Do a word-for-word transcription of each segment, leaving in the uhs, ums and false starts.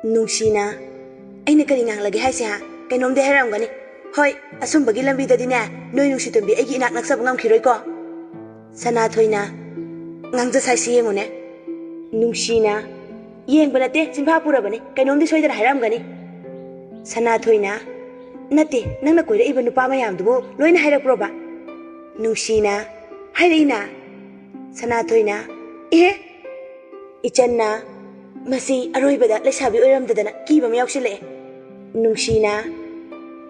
ꯅꯨꯡꯁꯤꯅ, ꯑꯩꯅ ꯀꯔꯤ ꯉꯥꯡꯂꯒꯦ ꯍꯥꯏꯁꯦ ꯍꯥ? ꯀꯩꯅꯣꯝꯗꯤ ꯍꯥꯏꯔꯝꯒꯅꯤ꯫ ꯍꯣꯏ, ꯑꯁꯨꯝꯕꯒꯤ ꯂꯝꯕꯤꯗꯗꯤꯅꯦ, ꯅꯣꯏ ꯅꯨꯡꯁꯤꯇꯣꯝꯕꯤ ꯑꯩꯒꯤ ꯏꯅꯥꯛ ꯅꯛꯆꯕ ꯉꯝꯈꯤꯔꯣꯏꯀꯣ꯫ ꯁꯅꯥꯊꯣꯏꯅ, ꯉꯥꯡꯖ ꯁꯥꯏꯁꯤ ꯌꯦꯡꯉꯨꯅꯦ꯫ ꯅꯨꯡꯁꯤꯅ, ꯌꯦꯡꯕ ꯅꯠꯇꯦ, ꯆꯤꯟꯐꯥ ꯄꯨꯔꯕꯅꯤ, ꯀꯩꯅꯣꯝꯗꯤ ꯁꯣꯏꯗꯅ ꯍꯥꯏꯔꯝꯒꯅꯤ꯫ ꯁꯅꯥꯊꯣꯏꯅ, ꯅꯠꯇꯦ, ꯅꯪꯅ ꯀꯣꯏꯔꯛꯏꯕ ꯅꯨꯄꯥ ꯃꯌꯥꯝꯗꯨꯕꯨ ꯂꯣꯏꯅ ꯍꯥꯏꯔꯛꯄ꯭ꯔꯣꯕ? ꯅꯨꯡꯁꯤꯅ, ꯍꯥꯏꯔꯛꯏꯅ꯫ ꯁꯅꯥꯊꯣꯏꯅ, ꯏꯍꯦ, ꯏꯆꯟꯅ, ꯃꯁꯤ ꯑꯔꯣꯏꯕꯗ ꯂꯩꯁꯥꯕꯤ ꯑꯣꯏꯔꯝꯗꯗꯅ ꯀꯤꯕ ꯑꯃ ꯌꯥꯎꯁꯤꯜꯂꯛꯑꯦ꯫ ꯅꯨꯡꯁꯤꯅ,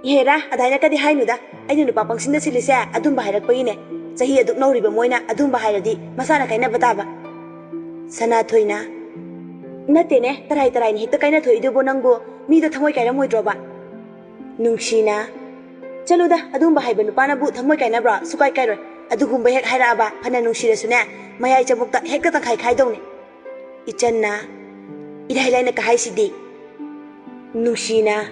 ꯏꯍꯦꯔꯥ, ꯑꯗꯥꯏꯅ ꯀꯗꯤ ꯍꯥꯏꯅꯨꯗ, ꯑꯩꯅ ꯅꯨꯄꯥ ꯄꯪꯁꯤꯟꯗ ꯁꯤꯜꯂꯤꯁꯦ ꯑꯗꯨꯝꯕ ꯍꯥꯏꯔꯛꯄꯒꯤꯅꯦ꯫ ꯆꯍꯤ ꯑꯗꯨꯛ ꯅꯧꯔꯤꯕ ꯃꯣꯏꯅ ꯑꯗꯨꯝꯕ ꯍꯥꯏꯔꯗꯤ ꯃꯁꯥꯅ ꯀꯥꯏꯅꯕ ꯇꯥꯕ꯫ ꯁꯅꯥꯊꯣꯏꯅ, ꯅꯠꯇꯦꯅꯦ, ꯇꯔꯥꯏ ꯇꯔꯥꯏꯅ ꯍꯦꯛꯇ ꯀꯥꯏꯅ ꯊꯣꯛꯏꯗꯨꯕꯨ ꯅꯪꯕꯨ ꯃꯤꯗꯣ ꯊꯃꯣꯏ ꯀꯥꯏꯔꯝꯃꯣꯏꯗ꯭ꯔꯣꯕ? ꯅꯨꯡꯁꯤꯅ, ꯆꯠꯂꯨꯗ, ꯑꯗꯨꯝꯕ ꯍꯥꯏꯕ ꯅꯨꯄꯥꯅꯕꯨ ꯊꯃꯣꯏ ꯀꯥꯏꯅꯕ꯭ꯔꯣ? ꯁꯨꯀꯥꯏ ꯀꯥꯏꯔꯣꯏ꯫ ꯑꯗꯨꯒꯨꯝꯕ ꯍꯦꯛ ꯍꯥꯏꯔꯛꯑꯕ, ꯐꯅ ꯅꯨꯡꯁꯤꯔꯁꯨꯅꯦ, ꯃꯌꯥꯏ ꯆꯕꯨꯛꯇ ꯍꯦꯛꯇ ꯇꯪꯈꯥꯏ ꯈꯥꯏꯗꯧꯅꯦ꯫ ꯏꯆꯟꯅ, ꯏꯔꯥꯏ ꯂꯥꯏꯅ ꯀꯍꯥꯏꯁꯤꯗꯤ꯫ ꯅꯨꯡꯁꯤꯅ,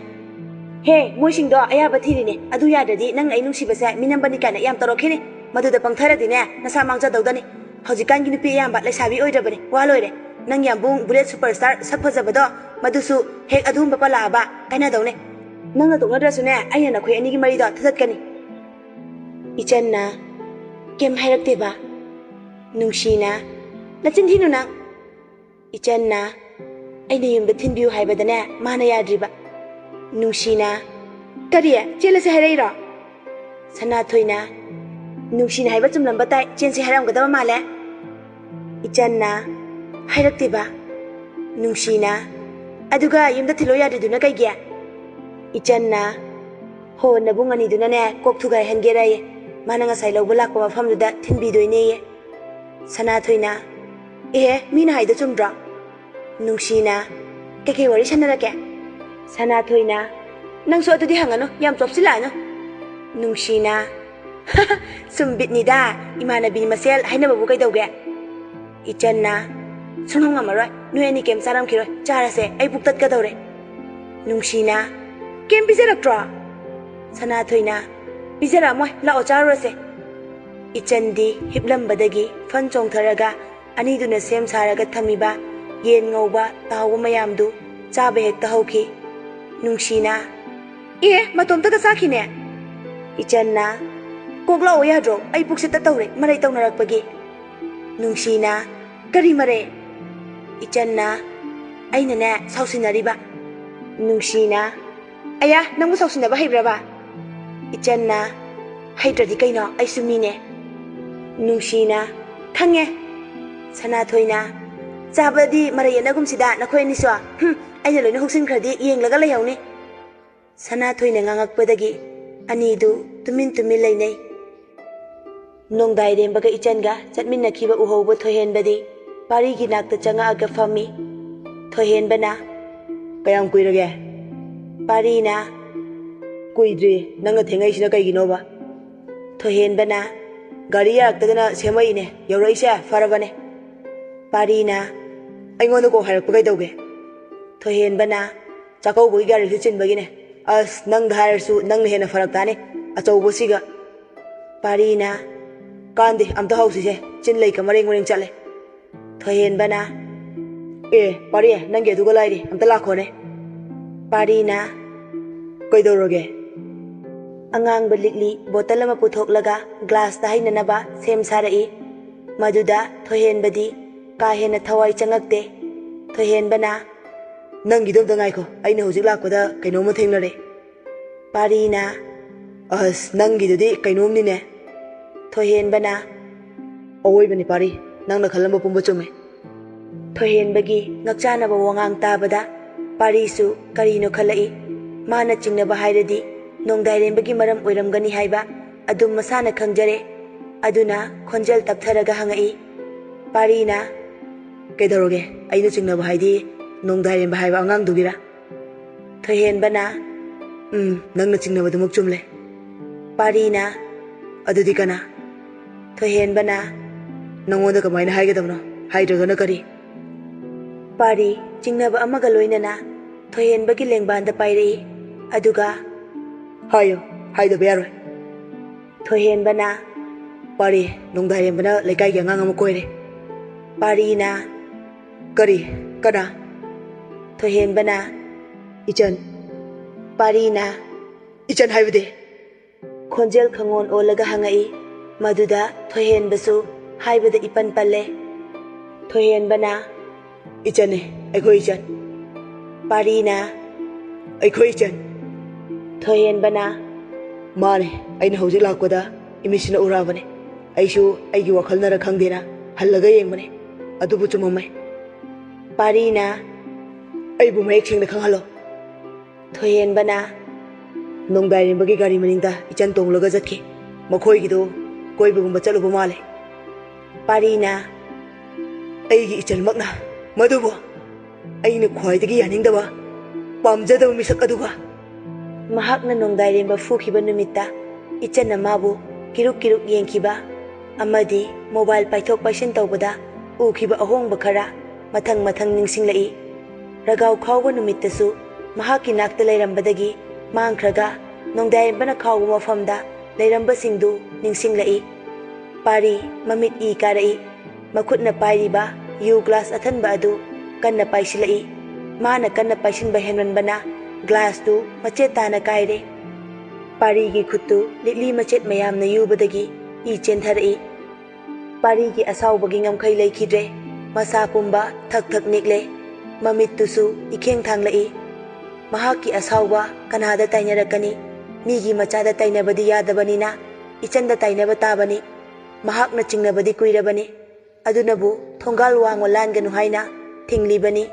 ꯍꯦ, ꯃꯣꯏꯁꯤꯡꯗꯣ ꯑꯌꯥꯕ ꯊꯤꯔꯤꯅꯦ꯫ ꯑꯗꯨ ꯌꯥꯗ꯭ꯔꯗꯤ ꯅꯪ ꯑꯩ ꯅꯨꯡꯁꯤꯕꯁꯦ ꯃꯤꯅꯝꯕꯅꯤ ꯀꯥꯏꯅ ꯌꯥꯝ ꯇꯧꯔꯛꯈꯤꯅꯤ꯫ ꯃꯗꯨꯗ ꯄꯪꯊꯔꯗꯤꯅꯦ, ꯅꯁꯥ ꯃꯥꯡꯖꯗꯧꯗꯅꯤ꯫ ꯍꯧꯖꯤꯛꯀꯥꯟꯒꯤ ꯅꯨꯄꯤ ꯑꯌꯥꯝꯕ ꯂꯩꯁꯥꯕꯤ ꯑꯣꯏꯗ꯭ꯔꯕꯅꯤ, ꯋꯥ ꯂꯣꯏꯔꯦ꯫ ꯅꯪ ꯌꯥꯝꯕꯨꯡ ꯕꯨꯂꯦꯠ ꯁꯨꯄꯔ ꯁ꯭ꯇꯥꯔ ꯁꯛ ꯐꯖꯕꯗꯣ, ꯃꯗꯨꯁꯨ ꯍꯦꯛ ꯑꯗꯨꯒꯨꯝꯕ ꯄꯜꯂꯛꯑꯕ ꯀꯥꯏꯅꯗꯧꯅꯦ꯫ ꯅꯪꯅ ꯇꯣꯛꯅꯗ꯭ꯔꯁꯨꯅꯦ, ꯑꯩꯅ ꯅꯈꯣꯏ ꯑꯅꯤꯒꯤ ꯃꯔꯤꯗꯣ ꯊꯗꯠꯀꯅꯤ꯫ ꯏꯆꯟꯅ, ꯀꯩꯝ ꯍꯥꯏꯔꯛꯇꯦꯕ꯫ ꯅꯨꯡꯁꯤꯅ, ꯅꯆꯤꯟ ꯊꯤꯅꯨ ꯅꯪ꯫ ꯏꯆꯟꯅ, ꯑꯩꯅ ꯌꯨꯝꯗ ꯊꯤꯟꯕꯤꯌꯨ ꯍꯥꯏꯕꯗꯅꯦ, ꯃꯥꯅ ꯌꯥꯗ꯭ꯔꯤꯕ꯫ ꯅꯨꯡꯁꯤꯅ, ꯀꯔꯤ? ꯆꯦꯜꯂꯁꯦ ꯍꯥꯏꯔꯛꯏꯔꯣ? ꯁꯅꯥꯊꯣꯏꯅ, ꯅꯨꯡꯁꯤꯅ ꯍꯥꯏꯕ ꯆꯨꯝꯂꯝꯕ ꯇꯥꯏ, ꯆꯦꯟꯁꯦ ꯍꯥꯏꯔꯝꯒꯗꯕ ꯃꯥꯜꯂꯦ꯫ ꯏꯆꯟꯅ, ꯍꯥꯏꯔꯛꯇꯦꯕ꯫ ꯅꯨꯡꯁꯤꯅ, ꯑꯗꯨꯒ ꯌꯨꯝꯗ ꯊꯤꯜꯂꯣ ꯌꯥꯗ꯭ꯔꯤꯗꯨꯅ ꯀꯩꯒꯤ? ꯏꯆꯟꯅ, ꯍꯣ, ꯅꯕꯨꯡ ꯑꯅꯤꯗꯨꯅꯅꯦ ꯀꯣꯛ ꯊꯨꯒꯥꯏꯍꯟꯒꯦꯔꯥꯌꯦ꯫ ꯃꯥꯅ ꯉꯁꯥꯏ ꯂꯧꯕ ꯂꯥꯛꯄ ꯃꯐꯝꯗꯨꯗ ꯊꯤꯟꯕꯤꯗꯣꯏꯅꯦꯌꯦ꯫ ꯁꯅꯥꯊꯣꯏꯅ, ꯑꯦꯍꯦ, ꯃꯤꯅ ꯍꯥꯏꯗꯣ ꯆꯨꯝꯗ꯭ꯔꯣ? ꯅꯨꯡꯁꯤꯅ, ꯀꯩꯀꯩ ꯋꯥꯔꯤ ꯁꯥꯟꯅꯔꯛꯀꯦ? ꯁꯅꯥꯊꯣꯏꯅ, ꯅꯪꯁꯨ ꯑꯗꯨꯗꯤ ꯍꯪꯉꯅꯨ, ꯌꯥꯝ ꯆꯣꯞꯁꯤꯜꯂꯛꯑꯅꯨ꯫ ꯅꯨꯡꯁꯤꯅ, ꯁꯨꯝ ꯕꯤꯠꯅꯤꯗ, ꯏꯃꯥꯟꯅꯕꯤ ꯃꯁꯦꯜ ꯍꯥꯏꯅꯕꯕꯨ ꯀꯩꯗꯧꯒꯦ? ꯏꯆꯟꯅ, ꯁꯨꯡꯉꯝ ꯉꯝꯃꯔꯣꯏ, ꯅꯣꯏ ꯑꯅꯤ ꯀꯩꯝ ꯆꯥꯔꯝꯈꯤꯔꯣꯏ, ꯆꯥꯔꯁꯦ, ꯑꯩ ꯄꯨꯛ ꯇꯠꯀꯗꯧꯔꯦ꯫ ꯅꯨꯡꯁꯤꯅ, ꯀꯩꯝ ꯄꯤꯖꯔꯛꯇ꯭ꯔꯣ? ꯁꯅꯥꯊꯣꯏꯅ, ꯄꯤꯖꯔꯛꯑꯝꯃꯣꯏ, ꯂꯥꯛꯑꯣ ꯆꯥꯔꯨꯔꯁꯦ꯫ ꯏꯆꯟꯗꯤ ꯍꯤꯞꯂꯝꯕꯗꯒꯤ ꯐꯟ ꯆꯣꯡꯊꯔꯒ ꯑꯅꯤꯗꯨꯅ ꯁꯦꯝ ꯁꯥꯔꯒ ꯊꯝꯃꯤꯕ ꯌꯦꯟ ꯉꯧꯕ, ꯇꯥꯎꯕ ꯃꯌꯥꯝꯗꯨ ꯆꯥꯕ ꯍꯦꯛꯇ ꯍꯧꯈꯤ꯫ ꯅꯨꯡꯁꯤꯅ, "ꯑꯦ, ꯃꯇꯣꯝꯇꯒ ꯆꯥꯈꯤꯅꯦ?" ꯏꯆꯟꯅ, "ꯀꯣꯛ ꯂꯥꯛꯑꯣ ꯌꯥꯗ꯭ꯔꯣ? ꯑꯩ ꯄꯨꯛꯁꯦ ꯇꯠꯇꯧꯔꯦ ꯃꯔꯩ ꯇꯧꯅꯔꯛꯄꯒꯤ꯫" ꯅꯨꯡꯁꯤꯅ, "ꯀꯔꯤ ꯃꯔꯩ?" ꯏꯆꯟꯅ, "ꯑꯩꯅꯅꯦ ꯁꯥꯎꯁꯤꯟꯅꯔꯤꯕ꯫" ꯅꯨꯡꯁꯤꯅ, "ꯑꯌꯥ, ꯅꯪꯕꯨ ꯁꯥꯎꯁꯤꯟꯅꯕ ꯍꯩꯕ꯭ꯔꯕ?" ꯏꯆꯟꯅ, "ꯍꯩꯇ꯭ꯔꯗꯤ ꯀꯩꯅꯣ, ꯑꯩꯁꯨ ꯃꯤꯅꯦ꯫" ꯅꯨꯡꯁꯤꯅ, "ꯈꯪꯉꯦ꯫" ꯁꯅꯥꯊꯣꯏꯅ, "ꯆꯥꯕꯗꯤ ꯃꯔꯩ ꯌꯦꯠꯅꯒꯨꯝꯁꯤꯗ ꯅꯈꯣꯏ ꯑꯅꯤꯁꯨ꯫ ꯍꯨꯝ, ꯑꯩꯅ ꯂꯣꯏꯅ ꯍꯨꯛꯁꯤꯟꯈ꯭ꯔꯗꯤ ꯌꯦꯡꯂꯒ ꯂꯩꯍꯧꯅꯤ꯫" ꯁꯅꯥꯊꯣꯏꯅ ꯉꯥꯡꯉꯛꯄꯗꯒꯤ ꯑꯅꯤꯗꯨ ꯇꯨꯃꯤꯟ ꯇꯨꯃꯤꯟ ꯂꯩꯅꯩ꯫ ꯅꯣꯡꯗꯥꯏꯔꯦꯝꯕꯒ ꯏꯆꯟꯒ ꯆꯠꯃꯤꯟꯅꯈꯤꯕ ꯎꯍꯧꯕ ꯊꯣꯏꯍꯦꯟꯕꯗꯤ ꯄꯥꯔꯤꯒꯤ ꯅꯥꯛꯇ ꯆꯪꯉꯛꯑꯒ ꯐꯝꯃꯤ꯫ ꯊꯣꯏꯍꯦꯟꯕꯅ, "ꯀꯌꯥꯝ ꯀꯨꯏꯔꯒꯦ?" ꯄꯥꯔꯤꯅ, "ꯀꯨꯏꯗ꯭ꯔꯤ, ꯅꯪꯅ ꯊꯦꯡꯉꯛꯏꯁꯤꯅ ꯀꯩꯒꯤꯅꯣꯕ?" ꯊꯣꯏꯍꯦꯟꯕꯅ, "ꯒꯥꯔꯤ ꯌꯥꯔꯛꯇꯗꯅ ꯁꯦꯝꯃꯛꯏꯅꯦ, ꯌꯧꯔꯛꯏꯁꯦ ꯐꯔꯕꯅꯦ꯫" ꯄꯥꯔꯤꯅ, "ꯑꯩꯉꯣꯟꯗ ꯀꯣꯛ ꯍꯥꯏꯔꯛꯄ ꯀꯩꯗꯧꯒꯦ?" ꯊꯣꯏꯍꯦꯟꯕꯅ, "ꯆꯥꯛꯀꯧꯕꯒꯤ ꯒꯥꯔꯤꯁꯨ ꯆꯤꯟꯕꯒꯤꯅꯦ꯫ ꯑꯁ, ꯅꯪꯗ ꯍꯥꯏꯔꯁꯨ ꯅꯪꯅ ꯍꯦꯟꯅ ꯐꯔꯛ ꯇꯥꯅꯤ, ꯑꯆꯧꯕꯁꯤꯒ꯫" ꯄꯥꯔꯤꯅ, "ꯀꯥꯟꯗꯦ, ꯑꯝꯇ ꯍꯧꯁꯤꯁꯦ, ꯆꯤꯟ ꯂꯩꯀ ꯃꯔꯦꯡ ꯃꯔꯦꯡ ꯆꯠꯂꯦ꯫" ꯊꯣꯏꯍꯦꯟꯕꯅ, "ꯑꯦ, ꯄꯥꯔꯤ, ꯅꯪꯒꯤ ꯑꯗꯨꯒ ꯂꯥꯏꯔꯤ, ꯑꯝꯇ ꯂꯥꯛꯈꯣꯅꯦ꯫" ꯄꯥꯔꯤꯅ, "ꯀꯩꯗꯧꯔꯒꯦ?" ꯑꯉꯥꯡꯕ ꯂꯤꯛꯂꯤ ꯕꯣꯇꯜ ꯑꯃ ꯄꯨꯊꯣꯛꯂꯒ ꯒ꯭ꯂꯥꯁꯇ ꯍꯩꯅꯅꯕ ꯁꯦꯝ ꯁꯥꯔꯛꯏ꯫ ꯃꯗꯨꯗ ꯊꯣꯏꯍꯦꯟꯕꯗꯤ ꯀꯥ ꯍꯦꯟꯅ ꯊꯋꯥꯏ ꯆꯪꯉꯛꯇꯦ꯫ ꯊꯣꯏꯍꯦꯟꯕꯅ, "ꯅꯪꯒꯤꯗꯣ ꯑꯝꯇ ꯉꯥꯏꯈꯣ, ꯑꯩꯅ ꯍꯧꯖꯤꯛ ꯂꯥꯛꯄꯗ ꯀꯩꯅꯣꯝꯃ ꯊꯦꯡꯅꯔꯦ꯫" ꯄꯥꯔꯤꯅ, "ꯑꯁ, ꯅꯪꯒꯤꯗꯨꯗꯤ ꯀꯩꯅꯣꯝꯅꯤꯅꯦ꯫" ꯊꯣꯏꯍꯦꯟꯕꯅ, "ꯑꯋꯣꯏꯕꯅꯤ ꯄꯥꯔꯤ, ꯅꯪꯅ ꯈꯜꯂꯝꯕ ꯄꯨꯝꯕ ꯆꯨꯝꯃꯦ꯫" ꯊꯣꯏꯍꯦꯟꯕꯒꯤ ꯉꯛꯆꯥꯅꯕ ꯋꯥꯉꯥꯡ ꯇꯥꯕꯗ ꯄꯥꯔꯤꯁꯨ ꯀꯔꯤꯅꯣ ꯈꯜꯂꯛꯏ꯫ ꯃꯥꯅ ꯆꯤꯡꯅꯕ ꯍꯥꯏꯔꯗꯤ ꯅꯣꯡꯗꯥꯏꯔꯦꯝꯕꯒꯤ ꯃꯔꯝ ꯑꯣꯏꯔꯝꯒꯅꯤ ꯍꯥꯏꯕ ꯑꯗꯨꯝ ꯃꯁꯥꯅ ꯈꯪꯖꯔꯦ꯫ ꯑꯗꯨꯅ ꯈꯣꯟꯖꯦꯜ ꯇꯞꯊꯔꯒ ꯍꯪꯉꯛꯏ꯫ ꯄꯥꯔꯤꯅ, "ꯀꯩꯗꯧꯔꯒꯦ? ꯑꯩꯅ ꯆꯤꯡꯅꯕ ꯍꯥꯏꯗꯤ ꯅꯣꯡꯗꯥꯏꯔꯦꯝꯕ ꯍꯥꯏꯕ ꯑꯉꯥꯡꯗꯨꯒꯤꯔꯥ?" ꯊꯣꯏꯍꯦꯟꯕꯅ, "ꯎꯝ, ꯅꯪꯅ ꯆꯤꯡꯅꯕꯗꯨꯃꯛ ꯆꯨꯝꯂꯦ꯫" ꯄꯥꯔꯤꯅ, "ꯑꯗꯨꯗꯤ ꯀꯅꯥ?" ꯊꯣꯏꯍꯦꯟꯕꯅ, "ꯅꯪꯉꯣꯟꯗ ꯀꯃꯥꯏꯅ ꯍꯥꯏꯒꯗꯕꯅꯣ? ꯍꯥꯏꯗ꯭ꯔꯒꯅ ꯀꯔꯤ?" ꯄꯥꯔꯤ ꯆꯤꯡꯅꯕ ꯑꯃꯒ ꯂꯣꯏꯅꯅ ꯊꯣꯏꯍꯦꯟꯕꯒꯤ ꯂꯦꯡꯕꯥꯟꯗ ꯄꯥꯏꯔꯛꯏ꯫ ꯑꯗꯨꯒ, "ꯍꯥꯏꯌꯨ, ꯍꯥꯏꯗꯕ ꯌꯥꯔꯣꯏ꯫" ꯊꯣꯏꯍꯦꯟꯕꯅ, "ꯄꯥꯔꯤ, ꯅꯣꯡꯗꯥꯏꯔꯦꯝꯕꯅ ꯂꯩꯀꯥꯏꯒꯤ ꯑꯉꯥꯡ ꯑꯃ ꯀꯣꯏꯔꯦ꯫" ꯄꯥꯔꯤꯅ, "ꯀꯔꯤ? ꯀꯅꯥ?" ꯊꯣꯏꯍꯦꯟꯕꯅ, "ꯏꯆꯟ꯫" ꯄꯥꯔꯤꯅ, "ꯏꯆꯟ ꯍꯥꯏꯕꯗꯤ?" ꯈꯣꯟꯖꯦꯜ ꯈꯪꯉꯣꯟ ꯑꯣꯜꯂꯒ ꯍꯪꯉꯛꯏ꯫ ꯃꯗꯨꯗ ꯊꯣꯏꯍꯦꯟꯕꯁꯨ ꯍꯥꯏꯕꯗ ꯏꯄꯟ ꯄꯜꯂꯦ꯫ ꯊꯣꯏꯍꯦꯟꯕꯅ, "ꯏꯆꯟꯅꯦ, ꯑꯩꯈꯣꯏ ꯏꯆꯟ꯫" ꯄꯥꯔꯤꯅ, "ꯑꯩꯈꯣꯏ ꯏꯆꯟ꯫" ꯊꯣꯏꯍꯦꯟꯕꯅ, "ꯃꯥꯅꯦ, ꯑꯩꯅ ꯍꯧꯖꯤꯛ ꯂꯥꯛꯄꯗ ꯏꯃꯤꯠꯁꯤꯅ ꯎꯔꯛꯑꯕꯅꯦ꯫ ꯑꯩꯁꯨ ꯑꯩꯒꯤ ꯋꯥꯈꯜꯅꯔ ꯈꯪꯗꯦꯅ ꯍꯜꯂꯒ ꯌꯦꯡꯕꯅꯦ, ꯑꯗꯨꯕꯨ ꯆꯨꯝꯃꯝꯃꯦ꯫" ꯄꯥꯔꯤꯅ, "ꯑꯩꯕꯨ ꯃꯌꯦꯛ ꯁꯦꯡꯅ ꯈꯪꯍꯜꯂꯣ꯫" ꯊꯣꯏꯍꯦꯟꯕꯅ, "ꯅꯣꯡꯗꯥꯏꯔꯦꯝꯕꯒꯤ ꯒꯥꯔꯤ ꯃꯅꯤꯡꯗ ꯏꯆꯟ ꯇꯣꯡꯂꯒ ꯆꯠꯈꯤ꯫ ꯃꯈꯣꯏꯒꯤꯗꯨ ꯀꯣꯏꯕꯒꯨꯝꯕ ꯆꯠꯂꯨꯕ ꯃꯥꯜꯂꯦ꯫" ꯄꯥꯔꯤꯅ, "ꯑꯩꯒꯤ ꯏꯆꯟꯃꯛꯅ ꯃꯗꯨꯕꯨ ꯑꯩꯅ ꯈ꯭ꯋꯥꯏꯗꯒꯤ ꯌꯥꯅꯤꯡꯗꯕ, ꯄꯥꯝꯖꯗꯕ ꯃꯤꯁꯛ ꯑꯗꯨꯒ?" ꯃꯍꯥꯛꯅ ꯅꯣꯡꯗꯥꯏꯔꯦꯝꯕ ꯐꯨꯈꯤꯕ ꯅꯨꯃꯤꯠꯇ ꯏꯆꯟꯅ ꯃꯥꯕꯨ ꯀꯤꯔꯨꯛ ꯀꯤꯔꯨꯛ ꯌꯦꯡꯈꯤꯕ ꯑꯃꯗꯤ ꯃꯣꯕꯥꯏꯜ ꯄꯥꯏꯊꯣꯛ ꯄꯥꯏꯁꯤꯟ ꯇꯧꯕꯗ ꯎꯈꯤꯕ ꯑꯍꯣꯡꯕ ꯈꯔ ꯃꯊꯪ ꯃꯊꯪ ꯅꯤꯡꯁꯤꯡꯂꯛꯏ꯫ ꯔꯒꯥꯎ ꯈꯥꯎꯕ ꯅꯨꯃꯤꯠꯇꯁꯨ ꯃꯍꯥꯛꯀꯤ ꯅꯥꯛꯇ ꯂꯩꯔꯝꯕꯗꯒꯤ ꯃꯥꯡꯈ꯭ꯔꯒ ꯅꯣꯡꯗꯥꯏꯔꯦꯝꯕꯅ ꯈꯥꯎꯕ ꯃꯐꯝꯗ ꯂꯩꯔꯝꯕꯁꯤꯡꯗꯨ ꯅꯤꯡꯁꯤꯡꯂꯛꯏ꯫ ꯄꯥꯔꯤ ꯃꯃꯤꯠ ꯏ ꯀꯥꯔꯛꯏ꯫ ꯃꯈꯨꯠꯅ ꯄꯥꯏꯔꯤꯕ ꯌꯨ ꯒ꯭ꯂꯥꯁ ꯑꯊꯟꯕ ꯑꯗꯨ ꯀꯟꯅ ꯄꯥꯏꯁꯤꯜꯂꯛꯏ꯫ ꯃꯥꯅ ꯀꯟꯅ ꯄꯥꯏꯁꯤꯟꯕ ꯍꯦꯟꯃꯟꯕꯅ ꯒ꯭ꯂꯥꯁꯇꯨ ꯃꯆꯦꯠ ꯇꯥꯅ ꯀꯥꯏꯔꯦ꯫ ꯄꯥꯔꯤꯒꯤ ꯈꯨꯠꯇꯨ ꯂꯤꯛꯂꯤ ꯃꯆꯦꯠ ꯃꯌꯥꯝꯅ ꯌꯨꯕꯗꯒꯤ ꯏ ꯆꯦꯟꯊꯔꯛꯏ꯫ ꯄꯥꯔꯤꯒꯤ ꯑꯁꯥꯎꯕꯒꯤ ꯉꯝꯈꯩ ꯂꯩꯈꯤꯗ꯭ꯔꯦ꯫ ꯃꯁꯥ ꯄꯨꯝꯕ ꯊꯛ ꯊꯛ ꯅꯤꯛꯂꯦ꯫ ꯃꯃꯤꯠꯇꯨꯁꯨ ꯏꯈꯦꯡ ꯊꯥꯡꯂꯛꯏ꯫ ꯃꯍꯥꯛꯀꯤ ꯑꯁꯥꯎꯕ ꯀꯅꯥꯗ ꯇꯥꯏꯅꯔꯛꯀꯅꯤ? ꯃꯤꯒꯤ ꯃꯆꯥꯗ ꯇꯥꯏꯅꯕꯗꯤ ꯌꯥꯗꯕꯅꯤꯅ ꯏꯆꯟꯗ ꯇꯥꯏꯅꯕ ꯇꯥꯕꯅꯤ꯫ ꯃꯍꯥꯛꯅ ꯆꯤꯡꯅꯕꯗꯤ ꯀꯨꯏꯔꯕꯅꯤ꯫ ꯑꯗꯨꯅꯕꯨ ꯊꯣꯡꯒꯥꯜ ꯋꯥꯡꯃ ꯂꯥꯟꯒꯅꯨ ꯍꯥꯏꯅ ꯊꯤꯡꯂꯤꯕꯅꯤ꯫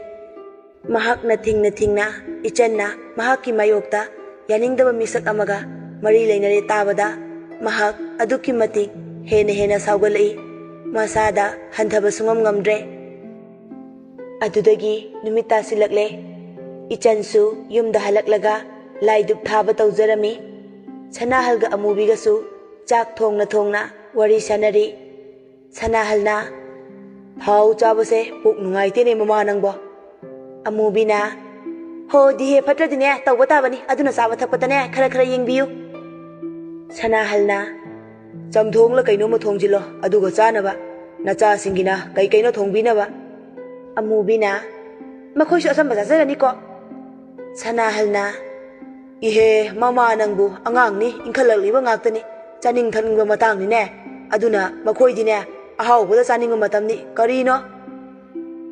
ꯃꯍꯥꯛꯅ ꯊꯤꯡꯅ ꯊꯤꯡꯅ ꯏꯆꯟꯅ ꯃꯍꯥꯛꯀꯤ ꯃꯥꯌꯣꯛꯇ ꯌꯥꯅꯤꯡꯗꯕ ꯃꯤꯁꯛ ꯑꯃꯒ ꯃꯔꯤ ꯂꯩꯅꯔꯦ ꯇꯥꯕꯗ ꯃꯍꯥꯛ ꯑꯗꯨꯛꯀꯤ ꯃꯇꯤꯛ ꯍꯦꯟꯅ ꯍꯦꯟꯅ ꯁꯥꯎꯒꯠꯂꯛꯏ꯫ ꯃꯁꯥꯗ ꯍꯟꯊꯕ ꯁꯨꯡꯉꯝ ꯉꯝꯗ꯭ꯔꯦ꯫ ꯑꯗꯨꯗꯒꯤ ꯅꯨꯃꯤꯠ ꯇꯥꯁꯤꯜꯂꯛꯂꯦ꯫ ꯏꯆꯟꯁꯨ ꯌꯨꯝꯗ ꯍꯜꯂꯛꯂꯒ ꯂꯥꯏꯗꯨꯛ ꯊꯥꯕ ꯇꯧꯖꯔꯝꯃꯤ꯫ ꯁꯅꯥꯍꯜꯒ ꯑꯃꯨꯕꯤꯒꯁꯨ ꯆꯥꯛ ꯊꯣꯡꯅ ꯊꯣꯡꯅ ꯋꯥꯔꯤ ꯁꯥꯟꯅꯔꯤ꯫ ꯁꯅꯥꯍꯜꯅ, "ꯊꯥꯎ ꯆꯥꯕꯁꯦ ꯄꯨꯛ ꯅꯨꯡꯉꯥꯏꯇꯦꯅꯦ ꯃꯃꯥ ꯅꯪꯕꯣ꯫" ꯑꯃꯨꯕꯤꯅ, "ꯍꯣ ꯗꯤꯍꯦ, ꯐꯠꯇ꯭ꯔꯗꯤꯅꯦ ꯇꯧꯕ ꯇꯥꯕꯅꯤ, ꯑꯗꯨꯅ ꯆꯥꯕ ꯊꯛꯄꯗꯅꯦ ꯈꯔ ꯈꯔ ꯌꯦꯡꯕꯤꯌꯨ꯫" ꯁꯅꯥꯍꯜꯅ, "ꯆꯝꯊꯣꯡꯂ ꯀꯩꯅꯣꯝꯃ ꯊꯣꯡꯖꯤꯜꯂꯣ ꯑꯗꯨꯒ ꯆꯥꯅꯕ, ꯅꯆꯥꯁꯤꯡꯒꯤꯅ ꯀꯩ ꯀꯩꯅꯣ ꯊꯣꯡꯕꯤꯅꯕ꯫" ꯑꯃꯨꯕꯤꯅ, ꯃꯈꯣꯏꯁꯨ ꯑꯆꯝꯕ ꯆꯥꯖꯔꯅꯤꯀꯣ꯫ ꯁꯅꯥꯍꯜꯅ, "ꯏꯍꯦ, ꯃꯃꯥ ꯅꯪꯕꯨ ꯑꯉꯥꯡꯅꯤ, ꯏꯟꯈꯠꯂꯛꯂꯤꯕ ꯉꯥꯛꯇꯅꯤ, ꯆꯥꯅꯤꯡ ꯊꯛꯅꯤꯡꯕ ꯃꯇꯥꯡꯅꯤꯅꯦ꯫ ꯑꯗꯨꯅ ꯃꯈꯣꯏꯗꯤꯅꯦ, ꯑꯍꯥꯎꯕꯗ ꯆꯥꯅꯤꯡꯕ ꯃꯇꯝꯅꯤ꯫ ꯀꯔꯤꯅꯣ?"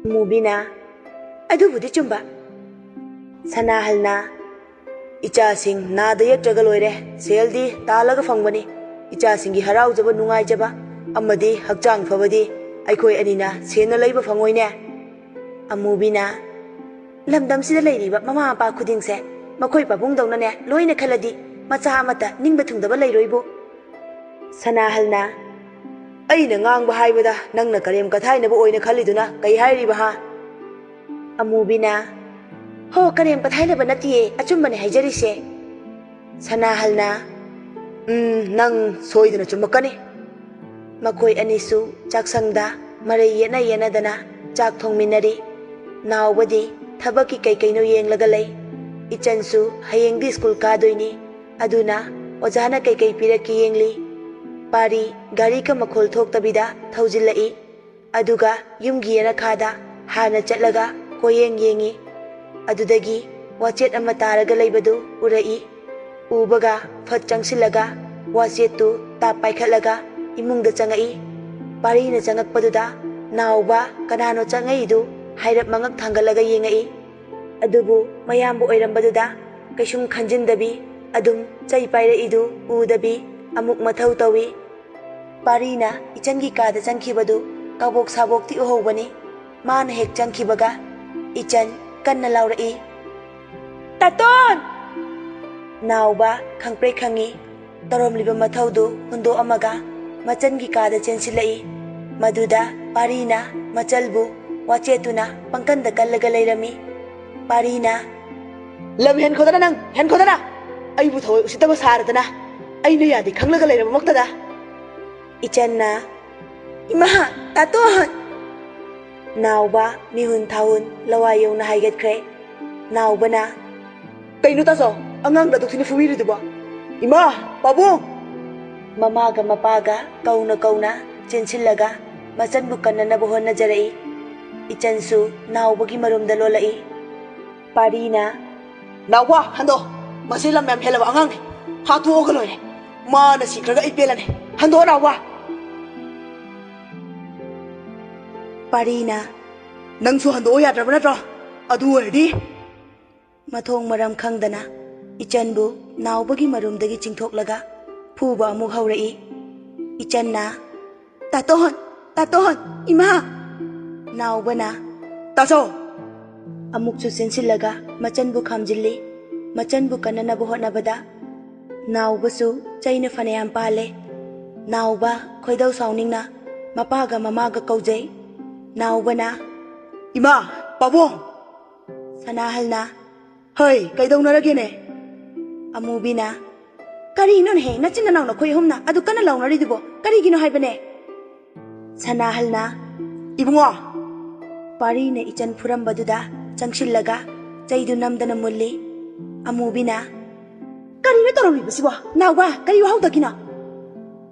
ꯑꯃꯨꯕꯤꯅ, "ꯑꯗꯨꯕꯨꯗꯤ ꯆꯨꯝꯕ꯫" ꯁꯅꯥꯍꯜꯅ, "ꯏꯆꯥꯁꯤꯡ ꯅꯥꯗ ꯌꯦꯛꯇ꯭ꯔꯒ ꯂꯣꯏꯔꯦ, ꯁꯦꯜꯗꯤ ꯇꯥꯜꯂꯒ ꯐꯪꯕꯅꯤ꯫ ꯏꯆꯥꯁꯤꯡꯒꯤ ꯍꯔꯥꯎꯖꯕ, ꯅꯨꯡꯉꯥꯏꯖꯕ ꯑꯃꯗꯤ ꯍꯛꯆꯥꯡ ꯐꯕꯗꯤ ꯑꯩꯈꯣꯏ ꯑꯅꯤꯅ ꯁꯦꯟꯅ ꯂꯩꯕ ꯐꯪꯉꯣꯏꯅꯦ꯫" ꯑꯃꯨꯕꯤꯅ, "ꯂꯝꯗꯝꯁꯤꯗ ꯂꯩꯔꯤꯕ ꯃꯃꯥ ꯃꯄꯥ ꯈꯨꯗꯤꯡꯁꯦ ꯃꯈꯣꯏ ꯄꯥꯕꯨꯡꯗꯧꯅꯅꯦ ꯂꯣꯏꯅ ꯈꯜꯂꯗꯤ ꯃꯆꯥ ꯑꯃꯠꯇ ꯅꯤꯡꯕ ꯊꯨꯡꯗꯕ ꯂꯩꯔꯣꯏꯕꯨ꯫" ꯁꯅꯥꯍꯜꯅ, "ꯑꯩꯅ ꯉꯥꯡꯕ ꯍꯥꯏꯕꯗ ꯅꯪꯅ ꯀꯔꯦꯝ ꯀꯊꯥꯏꯅꯕ ꯑꯣꯏꯅ ꯈꯜꯂꯤꯗꯨꯅ ꯀꯩ ꯍꯥꯏꯔꯤꯕ ꯍꯥ?" ꯑꯃꯨꯕꯤꯅ, "ꯍꯣ, ꯀꯔꯦꯝ ꯀꯊꯥꯏꯅꯕ ꯅꯠꯇꯤꯌꯦ, ꯑꯆꯨꯝꯕꯅꯦ ꯍꯥꯏꯖꯔꯤꯁꯦ꯫" ꯁꯅꯥꯍꯜꯅ, "ꯎꯝ, ꯅꯪ ꯁꯣꯏꯗꯅ ꯆꯨꯝꯃꯛꯀꯅꯤ꯫" ꯃꯈꯣꯏ ꯑꯅꯤꯁꯨ ꯆꯥꯛꯁꯪꯗ ꯃꯔꯩ ꯌꯦꯠꯅ ꯌꯦꯠꯅꯗꯅ ꯆꯥꯛ ꯊꯣꯡꯃꯤꯟꯅꯔꯤ꯫ ꯅꯥꯎꯕꯗꯤ ꯊꯕꯛꯀꯤ ꯀꯩ ꯀꯩꯅꯣ ꯌꯦꯡꯂꯒ ꯂꯩ꯫ ꯏꯆꯟꯁꯨ ꯍꯌꯦꯡꯗꯤ ꯁ꯭ꯀꯨꯜ ꯀꯥꯗꯣꯏꯅꯤ꯫ ꯑꯗꯨꯅ ꯑꯣꯖꯥꯅ ꯀꯩ ꯀꯩ ꯄꯤꯔꯛꯀꯦ ꯌꯦꯡꯂꯤ꯫ ꯄꯥꯔꯤ ꯒꯥꯔꯤꯒ ꯃꯈꯣꯜ ꯊꯣꯛꯇꯕꯤꯗ ꯊꯧꯖꯤꯜꯂꯛꯏ꯫ ꯑꯗꯨꯒ ꯌꯨꯝꯒꯤ ꯌꯦꯅꯈꯥꯗ ꯍꯥꯟꯅ ꯆꯠꯂꯒ ꯀꯣꯌꯦꯡ ꯌꯦꯡꯉꯤ꯫ ꯑꯗꯨꯗꯒꯤ ꯋꯥꯆꯦꯠ ꯑꯃ ꯇꯥꯔꯒ ꯂꯩꯕꯗꯨ ꯎꯔꯛꯏ꯫ ꯎꯕꯒ ꯐꯠ ꯆꯪꯁꯤꯜꯂꯒ ꯋꯥꯆꯦꯠꯇꯨ ꯇꯥꯞ ꯄꯥꯏꯈꯠꯂꯒ ꯏꯃꯨꯡꯗ ꯆꯪꯉꯛꯏ꯫ ꯄꯥꯔꯤꯅ ꯆꯪꯉꯛꯄꯗꯨꯗ ꯅꯥꯎꯕ ꯀꯅꯥꯅꯣ ꯆꯪꯉꯛꯏꯗꯨ ꯍꯥꯏꯔꯞ ꯃꯉꯛ ꯊꯥꯡꯒꯠꯂꯒ ꯌꯦꯡꯉꯛꯏ꯫ ꯑꯗꯨꯕꯨ ꯃꯌꯥꯝꯕ ꯑꯣꯏꯔꯝꯕꯗꯨꯗ ꯀꯩꯁꯨꯝ ꯈꯟꯖꯤꯟꯗꯕꯤ ꯑꯗꯨꯝ ꯆꯩ ꯄꯥꯏꯔꯛꯏꯗꯨ ꯎꯗꯕꯤ ꯑꯃꯨꯛ ꯃꯊꯧ ꯇꯧꯏ꯫ ꯄꯥꯔꯤꯅ ꯏꯆꯟꯒꯤ ꯀꯥꯗ ꯆꯪꯈꯤꯕꯗꯨ ꯀꯕꯣꯛ ꯁꯥꯕꯣꯛꯇꯤ ꯎꯍꯧꯕꯅꯤ꯫ ꯃꯥꯅ ꯍꯦꯛ ꯆꯪꯈꯤꯕꯒ ꯏꯆꯟ ꯀꯟꯅ ꯂꯥꯎꯔꯛꯏ, "ꯇꯥꯇꯣꯟ!" ꯅꯥꯎꯕ ꯈꯪꯄ꯭ꯔꯦꯛ ꯈꯪꯉꯤ꯫ ꯇꯧꯔꯝꯂꯤꯕ ꯃꯊꯧꯗꯨ ꯍꯨꯟꯗꯣꯛꯑꯝꯃꯒ ꯃꯆꯟꯒꯤ ꯀꯥꯗ ꯆꯦꯟꯁꯤꯜꯂꯛꯏ꯫ ꯃꯗꯨꯗ ꯄꯥꯔꯤꯅ ꯃꯆꯜꯕꯨ ꯋꯥꯆꯦꯠꯇꯨꯅ ꯄꯪꯀꯟꯗ ꯀꯜꯂꯒ ꯂꯩꯔꯝꯃꯤ꯫ ꯄꯥꯔꯤꯅ, "ꯂꯝ ꯍꯦꯟꯈꯣꯗꯅ ꯅꯪ, ꯍꯦꯟꯈꯣꯗꯅ! ꯑꯩꯕꯨ ꯊꯑꯣꯏ ꯎꯁꯤꯠꯇꯕ ꯁꯥꯔꯗꯅ, ꯑꯩꯅ ꯌꯥꯗꯦ ꯈꯪꯂꯒ ꯂꯩꯔꯕꯃꯛꯇꯗ!" ꯏꯆꯟꯅ, "ꯏꯃꯥ, ꯇꯥꯇꯣꯟ!" ꯅꯥꯎꯕ ꯃꯤꯍꯨꯟ ꯊꯥꯍꯨꯟ ꯂꯋꯥꯏ ꯌꯧꯅ ꯍꯥꯏꯒꯠꯈ꯭ꯔꯦ꯫ ꯅꯥꯎꯕꯅ, "ꯀꯩꯅꯣ ꯇꯥꯆꯧ, ꯑꯉꯥꯡꯗ ꯑꯗꯨꯛ ꯊꯤꯅ ꯐꯨꯕꯤꯔꯤꯗꯨꯕꯣ? ꯏꯃꯥ, ꯄꯥꯕꯨꯡ!" ꯃꯃꯥꯒ ꯃꯄꯥꯒ ꯀꯧꯅ ꯀꯧꯅ ꯆꯦꯟꯁꯤꯜꯂꯒ ꯃꯆꯟꯕꯨ ꯀꯟꯅꯅꯕ ꯍꯣꯠꯅꯖꯔꯛꯏ꯫ ꯏꯆꯟꯁꯨ ꯅꯥꯎꯕꯒꯤ ꯃꯔꯨꯝꯗ ꯂꯣꯜꯂꯛꯏ꯫ ꯄꯥꯔꯤꯅ, "ꯅꯥꯎꯕ, ꯍꯟꯗꯣ꯫ ꯃꯁꯤ ꯂꯝ ꯌꯥꯝ ꯍꯦꯜꯂꯕ ꯑꯉꯥꯡꯅꯤ꯫ ꯍꯥꯠꯇꯣꯛꯑꯒ ꯂꯣꯏꯔꯦ꯫ ꯃꯥꯅ ꯁꯤꯈ꯭ꯔꯒ ꯑꯩ ꯄꯦꯜꯂꯅꯤ꯫ ꯍꯟꯗꯣ, ꯅꯥꯎꯕ!" ꯄꯥꯔꯤꯅ, "ꯅꯪꯁꯨ ꯍꯟꯗꯣꯛꯑꯣ ꯌꯥꯗ꯭ꯔꯕ ꯅꯠꯇ꯭ꯔꯣ? ꯑꯗꯨ ꯑꯣꯏꯔꯗꯤ"꯫ ꯃꯊꯣꯡ ꯃꯔꯝ ꯈꯪꯗꯅ ꯏꯆꯟꯕꯨ ꯅꯥꯎꯕꯒꯤ ꯃꯔꯨꯝꯗꯒꯤ ꯆꯤꯡꯊꯣꯛꯂꯒ ꯐꯨꯕ ꯑꯃꯨꯛ ꯍꯧꯔꯛꯏ꯫ ꯏꯆꯟꯅ, "ꯇꯥꯇꯣꯟ! ꯇꯥꯇꯣꯟ! ꯏꯃꯥ!" ꯅꯥꯎꯕꯅ, "ꯇꯥꯖꯧ!" ꯑꯃꯨꯛꯁꯨ ꯆꯦꯟꯁꯤꯜꯂꯒ ꯃꯆꯟꯕꯨ ꯈꯥꯝꯖꯤꯜꯂꯤ꯫ ꯃꯆꯟꯕꯨ ꯀꯟꯅꯅꯕ ꯍꯣꯠꯅꯕꯗ ꯅꯥꯎꯕꯁꯨ ꯆꯩꯅ ꯐꯅꯌꯥꯝ ꯄꯥꯜꯂꯦ꯫ ꯅꯥꯎꯕ ꯈꯣꯏꯗꯧ ꯁꯥꯎꯅꯤꯡꯅ ꯃꯄꯥꯒ ꯃꯃꯥꯒ ꯀꯧꯖꯩ꯫ ꯅꯥꯎꯕꯅ, "ꯏꯃꯥ! ꯄꯥꯕꯨꯡ!" ꯁꯅꯥꯍꯜꯅ, "ꯍꯩ, ꯀꯩꯗꯧꯅꯔꯒꯦꯅꯦ?" ꯑꯃꯨꯕꯤꯅ, "ꯀꯔꯤꯅꯣꯅꯦꯍꯦ, ꯅꯆꯤꯟ ꯅꯅꯥꯎ ꯅꯈꯣꯏ ꯑꯍꯨꯝꯅ ꯑꯗꯨ ꯀꯟꯅ ꯂꯥꯎꯅꯔꯤꯗꯨꯕꯣ? ꯀꯔꯤꯒꯤꯅꯣ ꯍꯥꯏꯕꯅꯦ?" ꯁꯅꯥꯍꯜꯅ, "ꯏꯕꯨꯡꯉꯣ!" ꯄꯥꯔꯤꯅ ꯏꯆꯟ ꯐꯨꯔꯝꯕꯗꯨꯗ ꯆꯪꯁꯤꯜꯂꯒ ꯆꯩꯗꯨ ꯅꯝꯗꯅ ꯃꯨꯜꯂꯤ꯫ ꯑꯃꯨꯕꯤꯅ, "ꯀꯔꯤꯅꯣ ꯇꯧꯔꯝꯂꯤꯕꯁꯤꯕꯣ? ꯅꯥꯎꯕ, ꯀꯔꯤ ꯋꯥꯍꯧꯗꯒꯤꯅꯣ?"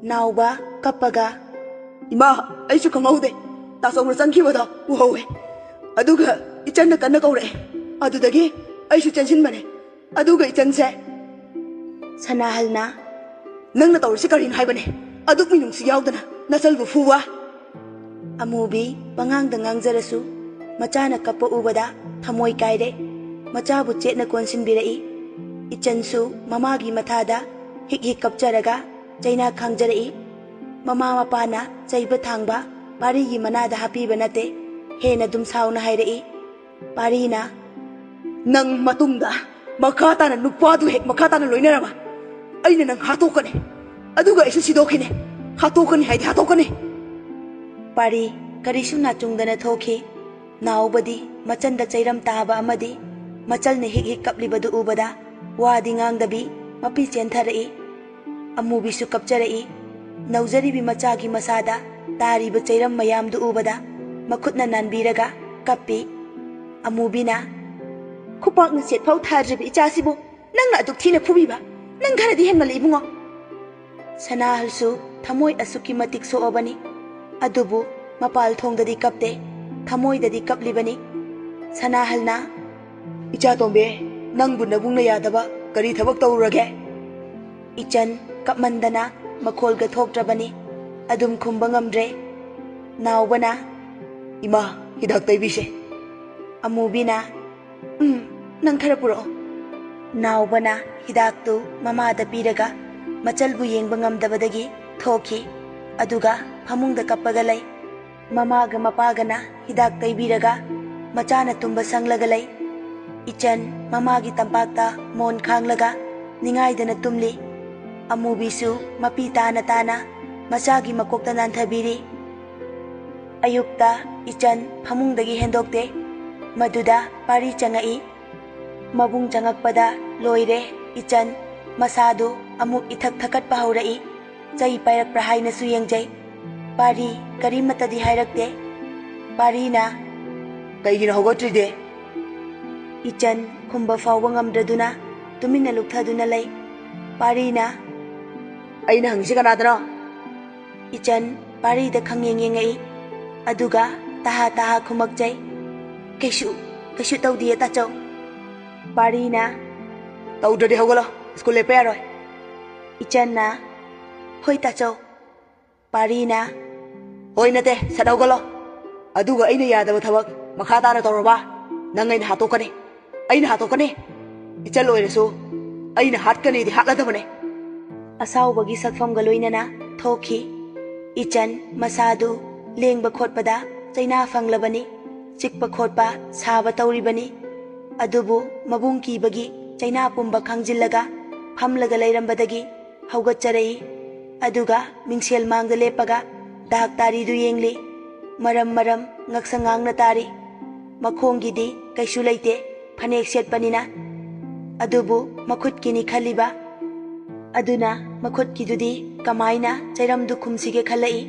ꯅꯥꯎꯕ ꯀꯞꯄꯒ, "ꯏꯃꯥ, ꯑꯩꯁꯨ ꯈꯪꯍꯧꯗꯦ꯫ ꯇꯥꯆꯧꯅ ꯆꯪꯈꯤꯕꯗꯣ ꯎꯍꯧꯋꯦ꯫ ꯑꯗꯨꯒ ꯏꯆꯟꯅ ꯀꯟꯅ ꯀꯧꯔꯛꯑꯦ꯫ ꯑꯗꯨꯗꯒꯤ ꯑꯩꯁꯨ ꯆꯦꯟꯁꯤꯟꯕꯅꯦ꯫ ꯑꯗꯨꯒ ꯏꯆꯟꯁꯦ"꯫ ꯁꯅꯥꯍꯜꯅ, "ꯅꯪꯅ ꯇꯧꯔꯤꯁꯤ ꯀꯔꯤꯅꯣ ꯍꯥꯏꯕꯅꯦ? ꯑꯗꯨꯛ ꯃꯤꯅꯨꯡꯁꯤ ꯌꯥꯎꯗꯅ ꯅꯆꯜꯕꯨ ꯐꯨꯕ?" ꯑꯃꯨꯕꯤ ꯄꯉꯥꯡꯗ ꯉꯥꯡꯖꯔꯁꯨ ꯃꯆꯥꯅ ꯀꯞꯄ ꯎꯕꯗ ꯊꯃꯣꯏ ꯀꯥꯏꯔꯦ꯫ ꯃꯆꯥꯕꯨ ꯆꯦꯠꯅ ꯀꯣꯟꯁꯤꯟꯕꯤꯔꯛꯏ꯫ ꯏꯆꯟꯁꯨ ꯃꯃꯥꯒꯤ ꯃꯊꯥꯗ ꯍꯤꯛ ꯍꯤꯛ ꯀꯞꯆꯔꯒ ꯆꯩꯅꯥ ꯈꯥꯡꯖꯔꯛꯏ꯫ ꯃꯃꯥ ꯃꯄꯥꯅ ꯆꯩꯕ ꯊꯥꯡꯕ ꯄꯥꯔꯤꯒꯤ ꯃꯅꯥꯗ ꯍꯥꯞꯄꯤꯕ ꯅꯠꯇꯦ꯫ ꯍꯦꯟꯅ ꯑꯗꯨꯝ ꯁꯥꯎꯅ ꯍꯥꯏꯔꯛꯏ꯫ ꯄꯥꯔꯤꯅ, "ꯅꯪ ꯃꯇꯨꯡꯗ ꯃꯈꯥ ꯇꯥꯅ ꯅꯨꯄꯥꯗꯨ ꯍꯦꯛ ꯃꯈꯥ ꯇꯥꯅ ꯂꯣꯏꯅꯔꯕ, ꯑꯩꯅ ꯅꯪ ꯍꯥꯠꯇꯣꯛꯀꯅꯤ꯫ ꯑꯗꯨꯒ ꯑꯩꯁꯨ ꯁꯤꯗꯣꯛꯈꯤꯅꯤ꯫ ꯍꯥꯠꯇꯣꯛꯀꯅꯤ ꯍꯥꯏꯗꯤ ꯍꯥꯠꯇꯣꯛꯀꯅꯤ"꯫ ꯄꯥꯔꯤ ꯀꯔꯤꯁꯨ ꯅꯥꯆꯨꯡꯗꯅ ꯊꯣꯛꯈꯤ꯫ ꯅꯥꯎꯕꯗꯤ ꯃꯆꯟꯗ ꯆꯩꯔꯝ ꯇꯥꯕ ꯑꯃꯗꯤ ꯃꯆꯜꯅ ꯍꯤꯛ ꯍꯤꯛ ꯀꯞꯂꯤꯕꯗꯨ ꯎꯕꯗ ꯋꯥꯗꯤ ꯉꯥꯡꯗꯕꯤ ꯃꯄꯤ ꯆꯦꯟꯊꯔꯛꯏ꯫ ꯑꯃꯨꯕꯤꯁꯨ ꯀꯞꯆꯔꯛꯏ꯫ ꯅꯧꯖꯔꯤꯕꯤ ꯃꯆꯥꯒꯤ ꯃꯁꯥꯗ ꯇꯥꯔꯤꯕ ꯆꯩꯔꯝ ꯃꯌꯥꯝꯗꯨ ꯎꯕꯗ ꯃꯈꯨꯠꯅ ꯅꯥꯟꯕꯤꯔꯒ ꯀꯞꯄꯤ꯫ ꯑꯃꯨꯕꯤꯅ, "ꯈꯨꯄꯥꯛꯅ ꯁꯦꯠ ꯐꯥꯎ ꯊꯥꯗ꯭ꯔꯤꯕ ꯏꯆꯥꯁꯤꯕꯨ ꯅꯪꯅ ꯑꯗꯨꯛ ꯊꯤꯅ ꯐꯨꯕꯤꯕ? ꯅꯪ ꯈꯔꯗꯤ ꯍꯦꯟꯃꯜꯂꯤ, ꯏꯕꯨꯡꯉꯣ!" ꯁꯅꯥꯍꯜꯁꯨ ꯊꯃꯣꯏ ꯑꯁꯨꯛꯀꯤ ꯃꯇꯤꯛ ꯁꯣꯛꯑꯕꯅꯤ꯫ ꯑꯗꯨꯕꯨ ꯃꯄꯥꯜ ꯊꯣꯡꯗꯗꯤ ꯀꯞꯇꯦ꯫ ꯊꯃꯣꯏꯗꯗꯤ ꯀꯞꯂꯤꯕꯅꯤ꯫ ꯁꯅꯥꯍꯜꯅ, "ꯏꯆꯥ ꯇꯣꯝꯕꯤ, ꯅꯪꯕꯨ ꯅꯕꯨꯡꯅ ꯌꯥꯗꯕ ꯀꯔꯤ ꯊꯕꯛ ꯇꯧꯔꯨꯔꯒꯦ?" ꯏꯆꯟ ꯀꯞꯃꯟꯗꯅ ꯃꯈꯣꯜꯒ ꯊꯣꯛꯇ꯭ꯔꯕꯅꯤ꯫ ꯑꯗꯨꯝ ꯈꯨꯝꯕ ꯉꯝꯗ꯭ꯔꯦ꯫ ꯅꯥꯎꯕꯅ, "ꯏꯃꯥ, ꯍꯤꯗꯥꯛ ꯇꯩꯕꯤꯁꯦ꯫" ꯑꯃꯨꯕꯤꯅ, "ꯎꯝ, ꯅꯪ ꯈꯔ ꯄꯨꯔꯛꯑꯣ꯫" ꯅꯥꯎꯕꯅ ꯍꯤꯗꯥꯛꯇꯨ ꯃꯃꯥꯗ ꯄꯤꯔꯒ ꯃꯆꯜꯕꯨ ꯌꯦꯡꯕ ꯉꯝꯗꯕꯗꯒꯤ ꯊꯣꯛꯈꯤ꯫ ꯑꯗꯨꯒ ꯐꯃꯨꯡꯗ ꯀꯞꯄꯒ ꯂꯩ꯫ ꯃꯃꯥꯒ ꯃꯄꯥꯒꯅ ꯍꯤꯗꯥꯛ ꯇꯩꯕꯤꯔꯒ ꯃꯆꯥꯅ ꯇꯨꯝꯕ ꯁꯪꯂꯒ ꯂꯩ꯫ ꯏꯆꯟ ꯃꯃꯥꯒꯤ ꯇꯝꯄꯥꯛꯇ ꯃꯣꯟ ꯈꯥꯡꯂꯒ ꯅꯤꯡꯉꯥꯏꯗꯅ ꯇꯨꯝꯂꯤ꯫ ꯑꯃꯨꯕꯤꯁꯨ ꯃꯄꯤ ꯇꯥꯅ ꯇꯥꯅ ꯃꯆꯥꯒꯤ ꯃꯀꯣꯛꯇ ꯅꯥꯟꯊꯕꯤꯔꯤ꯫ ꯑꯌꯨꯛꯇ ꯏꯆꯟ ꯐꯃꯨꯡꯗꯒꯤ ꯍꯦꯟꯗꯣꯛꯇꯦ꯫ ꯃꯗꯨꯗ ꯄꯥꯔꯤ ꯆꯪꯉꯛꯏ꯫ ꯃꯕꯨꯡ ꯆꯪꯉꯛꯄꯗ ꯂꯣꯏꯔꯦ꯫ ꯏꯆꯟ ꯃꯁꯥꯗꯨ ꯑꯃꯨꯛ ꯏꯊꯛ ꯊꯀꯠꯄ ꯍꯧꯔꯛꯏ꯫ ꯆꯩ ꯄꯥꯏꯔꯛꯄ꯭ꯔꯥ ꯍꯥꯏꯅꯁꯨ ꯌꯦꯡꯖꯩ꯫ ꯄꯥꯔꯤ ꯀꯔꯤꯃꯠꯇꯗꯤ ꯍꯥꯏꯔꯛꯇꯦ꯫ ꯄꯥꯔꯤꯅ, "ꯀꯩꯒꯤꯅꯣ ꯍꯧꯒꯠꯇ꯭ꯔꯤꯗꯤ?" ꯏꯆꯟ ꯈꯨꯝꯕ ꯐꯥꯎꯕ ꯉꯝꯗ꯭ꯔꯗꯨꯅ ꯇꯨꯃꯤꯟꯅ ꯂꯨꯞꯊꯗꯨꯅ ꯂꯩ꯫ ꯄꯥꯔꯤꯅ, "ꯑꯩꯅ ꯍꯪꯉꯤꯁꯦ ꯀꯅꯥꯗꯅꯣ?" ꯏꯆꯟ ꯄꯥꯔꯤꯗ ꯈꯪꯌꯦꯡ ꯌꯦꯡꯉꯛꯏ꯫ ꯑꯗꯨꯒ ꯇꯍꯥ ꯇꯍꯥ ꯈꯨꯝꯃꯛꯆꯩ, "ꯀꯩꯁꯨ, ꯀꯩꯁꯨ ꯇꯧꯗꯤꯌꯦ ꯇꯥꯆꯧ꯫" ꯄꯥꯔꯤꯅ, "ꯇꯧꯗ꯭ꯔꯗꯤ ꯍꯧꯒꯠꯂꯣ, ꯁ꯭ꯀꯨꯜ ꯂꯦꯞꯄ ꯌꯥꯔꯣꯏ꯫" ꯏꯆꯟꯅ, "ꯍꯣꯏ ꯇꯥꯆꯧ꯫" ꯄꯥꯔꯤꯅ, "ꯍꯣꯏ ꯅꯠꯇꯦ, ꯁꯠ ꯍꯧꯒꯠꯂꯣ꯫ ꯑꯗꯨꯒ ꯑꯩꯅ ꯌꯥꯗꯕ ꯊꯕꯛ ꯃꯈꯥ ꯇꯥꯅ ꯇꯧꯔꯕ, ꯅꯪ ꯑꯩꯅ ꯍꯥꯠꯇꯣꯛꯀꯅꯤ꯫ ꯑꯩꯅ ꯍꯥꯠꯇꯣꯛꯀꯅꯤ꯫ ꯏꯆꯟ ꯑꯣꯏꯔꯁꯨ ꯑꯩꯅ ꯍꯥꯠꯀꯅꯤꯗꯤ ꯍꯥꯠꯂꯗꯕꯅꯦ꯫" ꯑꯁꯥꯎꯕꯒꯤ ꯁꯛꯐꯝꯒ ꯂꯣꯏꯅꯅ ꯊꯣꯛꯈꯤ꯫ ꯏꯆꯟ ꯃꯁꯥꯗꯨ ꯂꯦꯡꯕ ꯈꯣꯠꯄꯗ ꯆꯩꯅꯥ ꯐꯪꯂꯕꯅꯤ꯫ ꯆꯤꯛꯄ ꯈꯣꯠꯄ ꯁꯥꯕ ꯇꯧꯔꯤꯕꯅꯤ꯫ ꯑꯗꯨꯕꯨ ꯃꯕꯨꯡ ꯀꯤꯕꯒꯤ ꯆꯩꯅꯥ ꯄꯨꯝꯕ ꯈꯥꯡꯖꯤꯜꯂꯒ ꯐꯝꯂꯒ ꯂꯩꯔꯝꯕꯗꯒꯤ ꯍꯧꯒꯠꯆꯔꯛꯏ꯫ ꯑꯗꯨꯒ ꯃꯤꯡꯁꯦꯜ ꯃꯥꯡꯗ ꯂꯦꯞꯄꯒ ꯗꯥꯛ ꯇꯥꯔꯤꯗꯨ ꯌꯦꯡꯂꯤ꯫ ꯃꯔꯝ ꯃꯔꯝ ꯉꯛꯁꯪ ꯉꯥꯡꯅ ꯇꯥꯔꯤ꯫ ꯃꯈꯣꯡꯒꯤꯗꯤ ꯀꯩꯁꯨ ꯂꯩꯇꯦ, ꯐꯅꯦꯛ ꯁꯦꯠꯄꯅꯤꯅ꯫ ꯑꯗꯨꯕꯨ ꯃꯈꯨꯠꯀꯤꯅꯤ ꯈꯜꯂꯤꯕ꯫ ꯑꯗꯨꯅ ꯃꯈꯨꯠꯀꯤꯗꯨꯗꯤ ꯀꯃꯥꯏꯅ ꯆꯩꯔꯝꯗꯨ ꯈꯨꯝꯁꯤꯒꯦ ꯈꯜꯂꯛꯏ꯫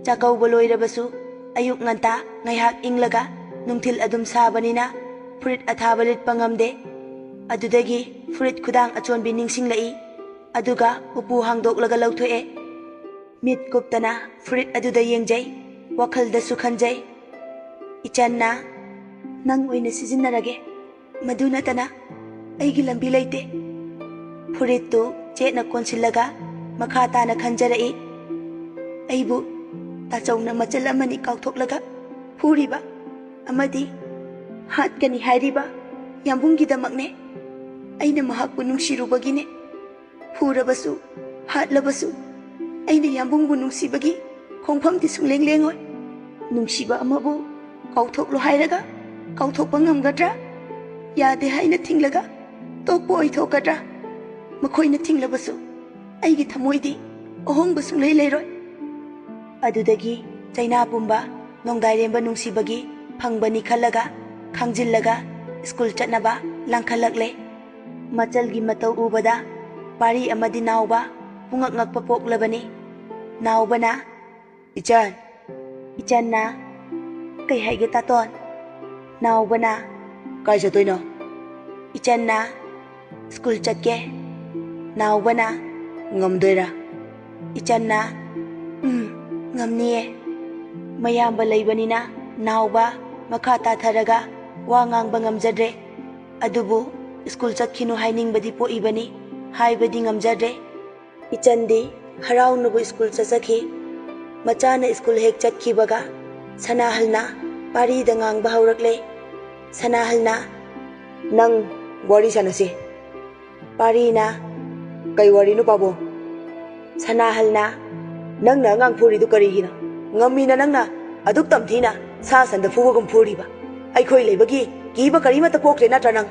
ꯆꯥꯛꯀꯧꯕ ꯂꯣꯏꯔꯕꯁꯨ ꯑꯌꯨꯛ ꯉꯟꯇꯥ ꯉꯥꯏꯍꯥꯛ ꯏꯪꯂꯒ ꯅꯨꯡꯊꯤꯜ ꯑꯗꯨꯝ ꯁꯥꯕꯅꯤꯅ ꯐꯨꯔꯤꯠ ꯑꯊꯥꯕ ꯂꯤꯠꯄ ꯉꯝꯗꯦ꯫ ꯑꯗꯨꯗꯒꯤ ꯐꯨꯔꯤꯠ ꯈꯨꯗꯥꯡ ꯑꯆꯣꯟꯕꯤ ꯅꯤꯡꯁꯤꯡꯂꯛꯏ꯫ ꯑꯗꯨꯒ ꯎꯄꯨ ꯍꯥꯡꯗꯣꯛꯂꯒ ꯂꯧꯊꯣꯛꯑꯦ꯫ ꯃꯤꯠ ꯀꯨꯞꯇꯅ ꯐꯨꯔꯤꯠ ꯑꯗꯨꯗ ꯌꯦꯡꯖꯩ꯫ ꯋꯥꯈꯜꯗꯁꯨ ꯈꯟꯖꯩ, "ꯏꯆꯟꯅ, ꯅꯪ ꯑꯣꯏꯅ ꯁꯤꯖꯤꯟꯅꯔꯒꯦ꯫ ꯃꯗꯨ ꯅꯠꯇꯅ ꯑꯩꯒꯤ ꯂꯝꯕꯤ ꯂꯩꯇꯦ꯫" ꯐꯨꯔꯤꯠꯇꯨ ꯆꯦꯠꯅ ꯀꯣꯟꯁꯤꯜꯂꯒ ꯃꯈꯥ ꯇꯥꯅ ꯈꯟꯖꯔꯛꯏ, "ꯑꯩꯕꯨ ꯇꯥꯆꯧꯅ ꯃꯆꯜ ꯑꯃꯅꯤ ꯀꯥꯎꯊꯣꯛꯂꯒ ꯐꯨꯔꯤꯕ ꯑꯃꯗꯤ ꯍꯥꯠꯀꯅꯤ ꯍꯥꯏꯔꯤꯕ ꯌꯥꯝꯕꯨꯡꯒꯤꯗꯃꯛꯅꯦ꯫ ꯑꯩꯅ ꯃꯍꯥꯛꯄꯨ ꯅꯨꯡꯁꯤꯔꯨꯕꯒꯤꯅꯦ꯫ ꯐꯨꯔꯕꯁꯨ, ꯍꯥꯠꯂꯕꯁꯨ, ꯑꯩꯅ ꯌꯥꯝꯕꯨꯡꯕꯨ ꯅꯨꯡꯁꯤꯕꯒꯤ ꯈꯣꯡꯐꯝꯗꯤ ꯁꯨꯡꯂꯦꯡ ꯂꯦꯡꯉꯣꯏ꯫ ꯅꯨꯡꯁꯤꯕ ꯑꯃꯕꯨ ꯀꯥꯎꯊꯣꯛꯂꯣ ꯍꯥꯏꯔꯒ ꯀꯥꯎꯊꯣꯛꯄ ꯉꯝꯒꯗ꯭ꯔꯥ? ꯌꯥꯗꯦ ꯍꯥꯏꯅ ꯊꯤꯡꯂꯒ ꯇꯣꯛꯄ ꯑꯣꯏꯊꯣꯛꯀꯗ꯭ꯔꯥ? ꯃꯈꯣꯏꯅ ꯊꯤꯡꯂꯕꯁꯨ ꯑꯩꯒꯤ ꯊꯃꯣꯏꯗꯤ ꯑꯍꯣꯡꯕ ꯁꯨꯡꯂꯩ ꯂꯩꯔꯣꯏ꯫" ꯑꯗꯨꯗꯒꯤ ꯆꯩꯅꯥ ꯄꯨꯝꯕ ꯅꯣꯡꯗꯥꯏꯔꯦꯝꯕ ꯅꯨꯡꯁꯤꯕꯒꯤ ꯐꯪꯕꯅꯤ ꯈꯜꯂꯒ, ꯈꯥꯡꯖꯤꯜꯂꯒ ꯁ꯭ꯀꯨꯜ ꯆꯠꯅꯕ ꯂꯥꯡꯈꯠꯂꯛꯂꯦ꯫ ꯃꯆꯜꯒꯤ ꯃꯇꯧ ꯎꯕꯗ ꯄꯥꯔꯤ ꯑꯃꯗꯤ ꯅꯥꯎꯕ ꯄꯨꯡꯉꯛ ꯉꯛꯄ ꯄꯣꯛꯂꯕꯅꯤ꯫ ꯅꯥꯎꯕꯅ, "ꯏꯆꯟ!" ꯏꯆꯟꯅ, "ꯀꯩ ꯍꯥꯏꯒꯦ ꯇꯥꯇꯣꯟ?" ꯅꯥꯎꯕꯅ, "ꯀꯥꯏ ꯆꯠꯇꯣꯏꯅꯣ?" ꯏꯆꯟꯅ, "ꯁ꯭ꯀꯨꯜ ꯆꯠꯀꯦ꯫" ꯅꯥꯎꯕꯅ, "ꯉꯝꯗꯣꯏꯔꯥ?" ꯏꯆꯟꯅ, "ꯎꯝ, ꯉꯝꯅꯤꯌꯦ꯫" ꯃꯌꯥꯝꯕ ꯂꯩꯕꯅꯤꯅ ꯅꯥꯎꯕ ꯃꯈꯥ ꯇꯥꯊꯔꯒ ꯋꯥ ꯉꯥꯡꯕ ꯉꯝꯖꯗ꯭ꯔꯦ꯫ ꯑꯗꯨꯕꯨ ꯁ꯭ꯀꯨꯜ ꯆꯠꯈꯤꯅꯨ ꯍꯥꯏꯅꯤꯡꯕꯗꯤ ꯄꯣꯛꯏꯕꯅꯤ, ꯍꯥꯏꯕꯗꯤ ꯉꯝꯖꯗ꯭ꯔꯦ꯫ ꯏꯆꯟꯗꯤ ꯍꯔꯥꯎꯅꯕꯨ ꯁ꯭ꯀꯨꯜ ꯆꯠꯆꯈꯤ꯫ ꯃꯆꯥꯅ ꯁ꯭ꯀꯨꯜ ꯍꯦꯛ ꯆꯠꯈꯤꯕꯒ ꯁꯅꯥꯍꯜꯅ ꯄꯥꯔꯤꯗ ꯉꯥꯡꯕ ꯍꯧꯔꯛꯂꯦ꯫ ꯁꯅꯥꯍꯜꯅ, "ꯅꯪ ꯋꯥꯔꯤ ꯁꯥꯟꯅꯁꯤ꯫" ꯄꯥꯔꯤꯅ, "ꯀꯩ ꯋꯥꯔꯤꯅꯣ ꯄꯥꯕꯨꯡ?" ꯁꯅꯥꯍꯜꯅ, "ꯅꯪꯅ ꯑꯉꯥꯡ ꯐꯨꯔꯤꯗꯨ ꯀꯔꯤꯒꯤꯅꯣ? ꯉꯝꯃꯤꯅ ꯅꯪꯅ ꯑꯗꯨꯛ ꯇꯝꯊꯤꯅ ꯁꯥ ꯁꯟꯗ ꯐꯨꯕꯒꯨꯝ ꯐꯨꯔꯤꯕ? ꯑꯩꯈꯣꯏ ꯂꯩꯕꯒꯤ ꯀꯤꯕ ꯀꯔꯤꯃꯠꯇ ꯄꯣꯛꯇ꯭ꯔꯦ ꯅꯠꯇ꯭ꯔꯥ ꯅꯪ?"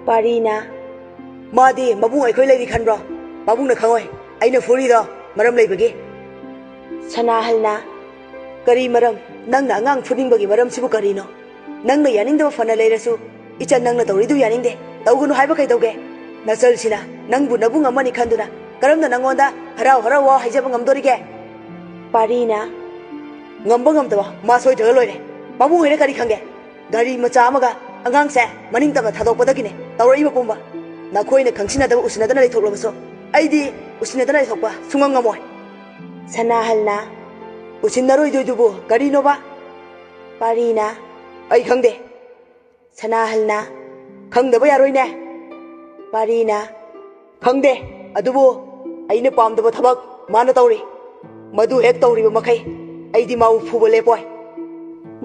ꯄꯥꯔꯤꯅ, "ꯃꯥꯗꯤ ꯃꯕꯨꯡ ꯑꯩꯈꯣꯏ ꯂꯩꯔꯤ ꯈꯟꯕ꯭ꯔꯣ? ꯄꯥꯕꯨꯡꯅ ꯈꯪꯉꯣꯏ꯫ ꯑꯩꯅ ꯐꯨꯔꯤꯗꯣ ꯃꯔꯝ ꯂꯩꯕꯒꯤ꯫" ꯁꯅꯥꯍꯜꯅ, "ꯀꯔꯤ ꯃꯔꯝ? ꯅꯪꯅ ꯑꯉꯥꯡ ꯐꯨꯅꯤꯡꯕꯒꯤ ꯃꯔꯝꯁꯤꯕꯨ ꯀꯔꯤꯅꯣ? ꯅꯪꯅ ꯌꯥꯅꯤꯡꯗꯕ ꯐꯅ ꯂꯩꯔꯁꯨ, ꯏꯆꯟ ꯅꯪꯅ ꯇꯧꯔꯤꯗꯨ ꯌꯥꯅꯤꯡꯗꯦ꯫ ꯇꯧꯒꯅꯨ ꯍꯥꯏꯕ ꯀꯩꯗꯧꯒꯦ? ꯅꯆꯜꯁꯤꯅ ꯅꯪꯕꯨ ꯅꯕꯨꯡ ꯑꯃꯅꯤ ꯈꯟꯗꯨꯅ ꯀꯔꯝꯅ ꯅꯪꯉꯣꯟꯗ ꯍꯔꯥꯎ ꯍꯔꯥꯎ ꯋꯥ ꯍꯥꯏꯖꯕ ꯉꯝꯗꯣꯔꯤꯒꯦ?" ꯄꯥꯔꯤꯅ, "ꯉꯝꯕ ꯉꯝꯗꯕ ꯃꯥ ꯁꯣꯏꯗ꯭ꯔꯒ ꯂꯣꯏꯔꯦ꯫ ꯄꯥꯕꯨꯡ ꯍꯣꯏꯅ ꯀꯔꯤ ꯈꯪꯒꯦ? ꯒꯥꯔꯤ ꯃꯆꯥ ꯑꯃꯒ ꯑꯉꯥꯡꯁꯦ ꯃꯅꯤꯡ ꯇꯝꯅ ꯊꯥꯗꯣꯛꯄꯗꯒꯤꯅꯦ ꯇꯧꯔꯛꯏꯕ ꯄꯨꯝꯕ꯫ ꯅꯈꯣꯏꯅ ꯈꯪꯁꯤꯟꯅꯗꯕ ꯎꯁꯤꯟꯅꯗꯅ ꯂꯩꯊꯣꯛꯂꯕꯁꯨ ꯑꯩꯗꯤ ꯎꯁꯤꯟꯅꯗꯅ ꯂꯩꯊꯣꯛꯄ ꯁꯨꯡꯉꯝ ꯉꯝꯃꯣꯏ꯫" ꯁꯅꯥꯍꯜꯅ, "ꯎꯁꯤꯟꯅꯔꯣꯏꯗꯣꯏꯗꯨꯕꯨ ꯀꯔꯤꯅꯣꯕ?" ꯄꯥꯔꯤꯅ, "ꯑꯩ ꯈꯪꯗꯦ꯫" ꯁꯅꯥꯍꯜꯅ, "ꯈꯪꯗꯕ ꯌꯥꯔꯣꯏꯅꯦ꯫" ꯄꯥꯔꯤꯅ, "ꯈꯪꯗꯦ, ꯑꯗꯨꯕꯨ ꯑꯩꯅ ꯄꯥꯝꯗꯕ ꯊꯕꯛ ꯃꯥꯅ ꯇꯧꯔꯤ꯫ ꯃꯗꯨ ꯍꯦꯛ ꯇꯧꯔꯤꯕ ꯃꯈꯩ ꯑꯩꯗꯤ ꯃꯥꯕꯨ ꯐꯨꯕ ꯂꯦꯞꯄꯣꯏ꯫"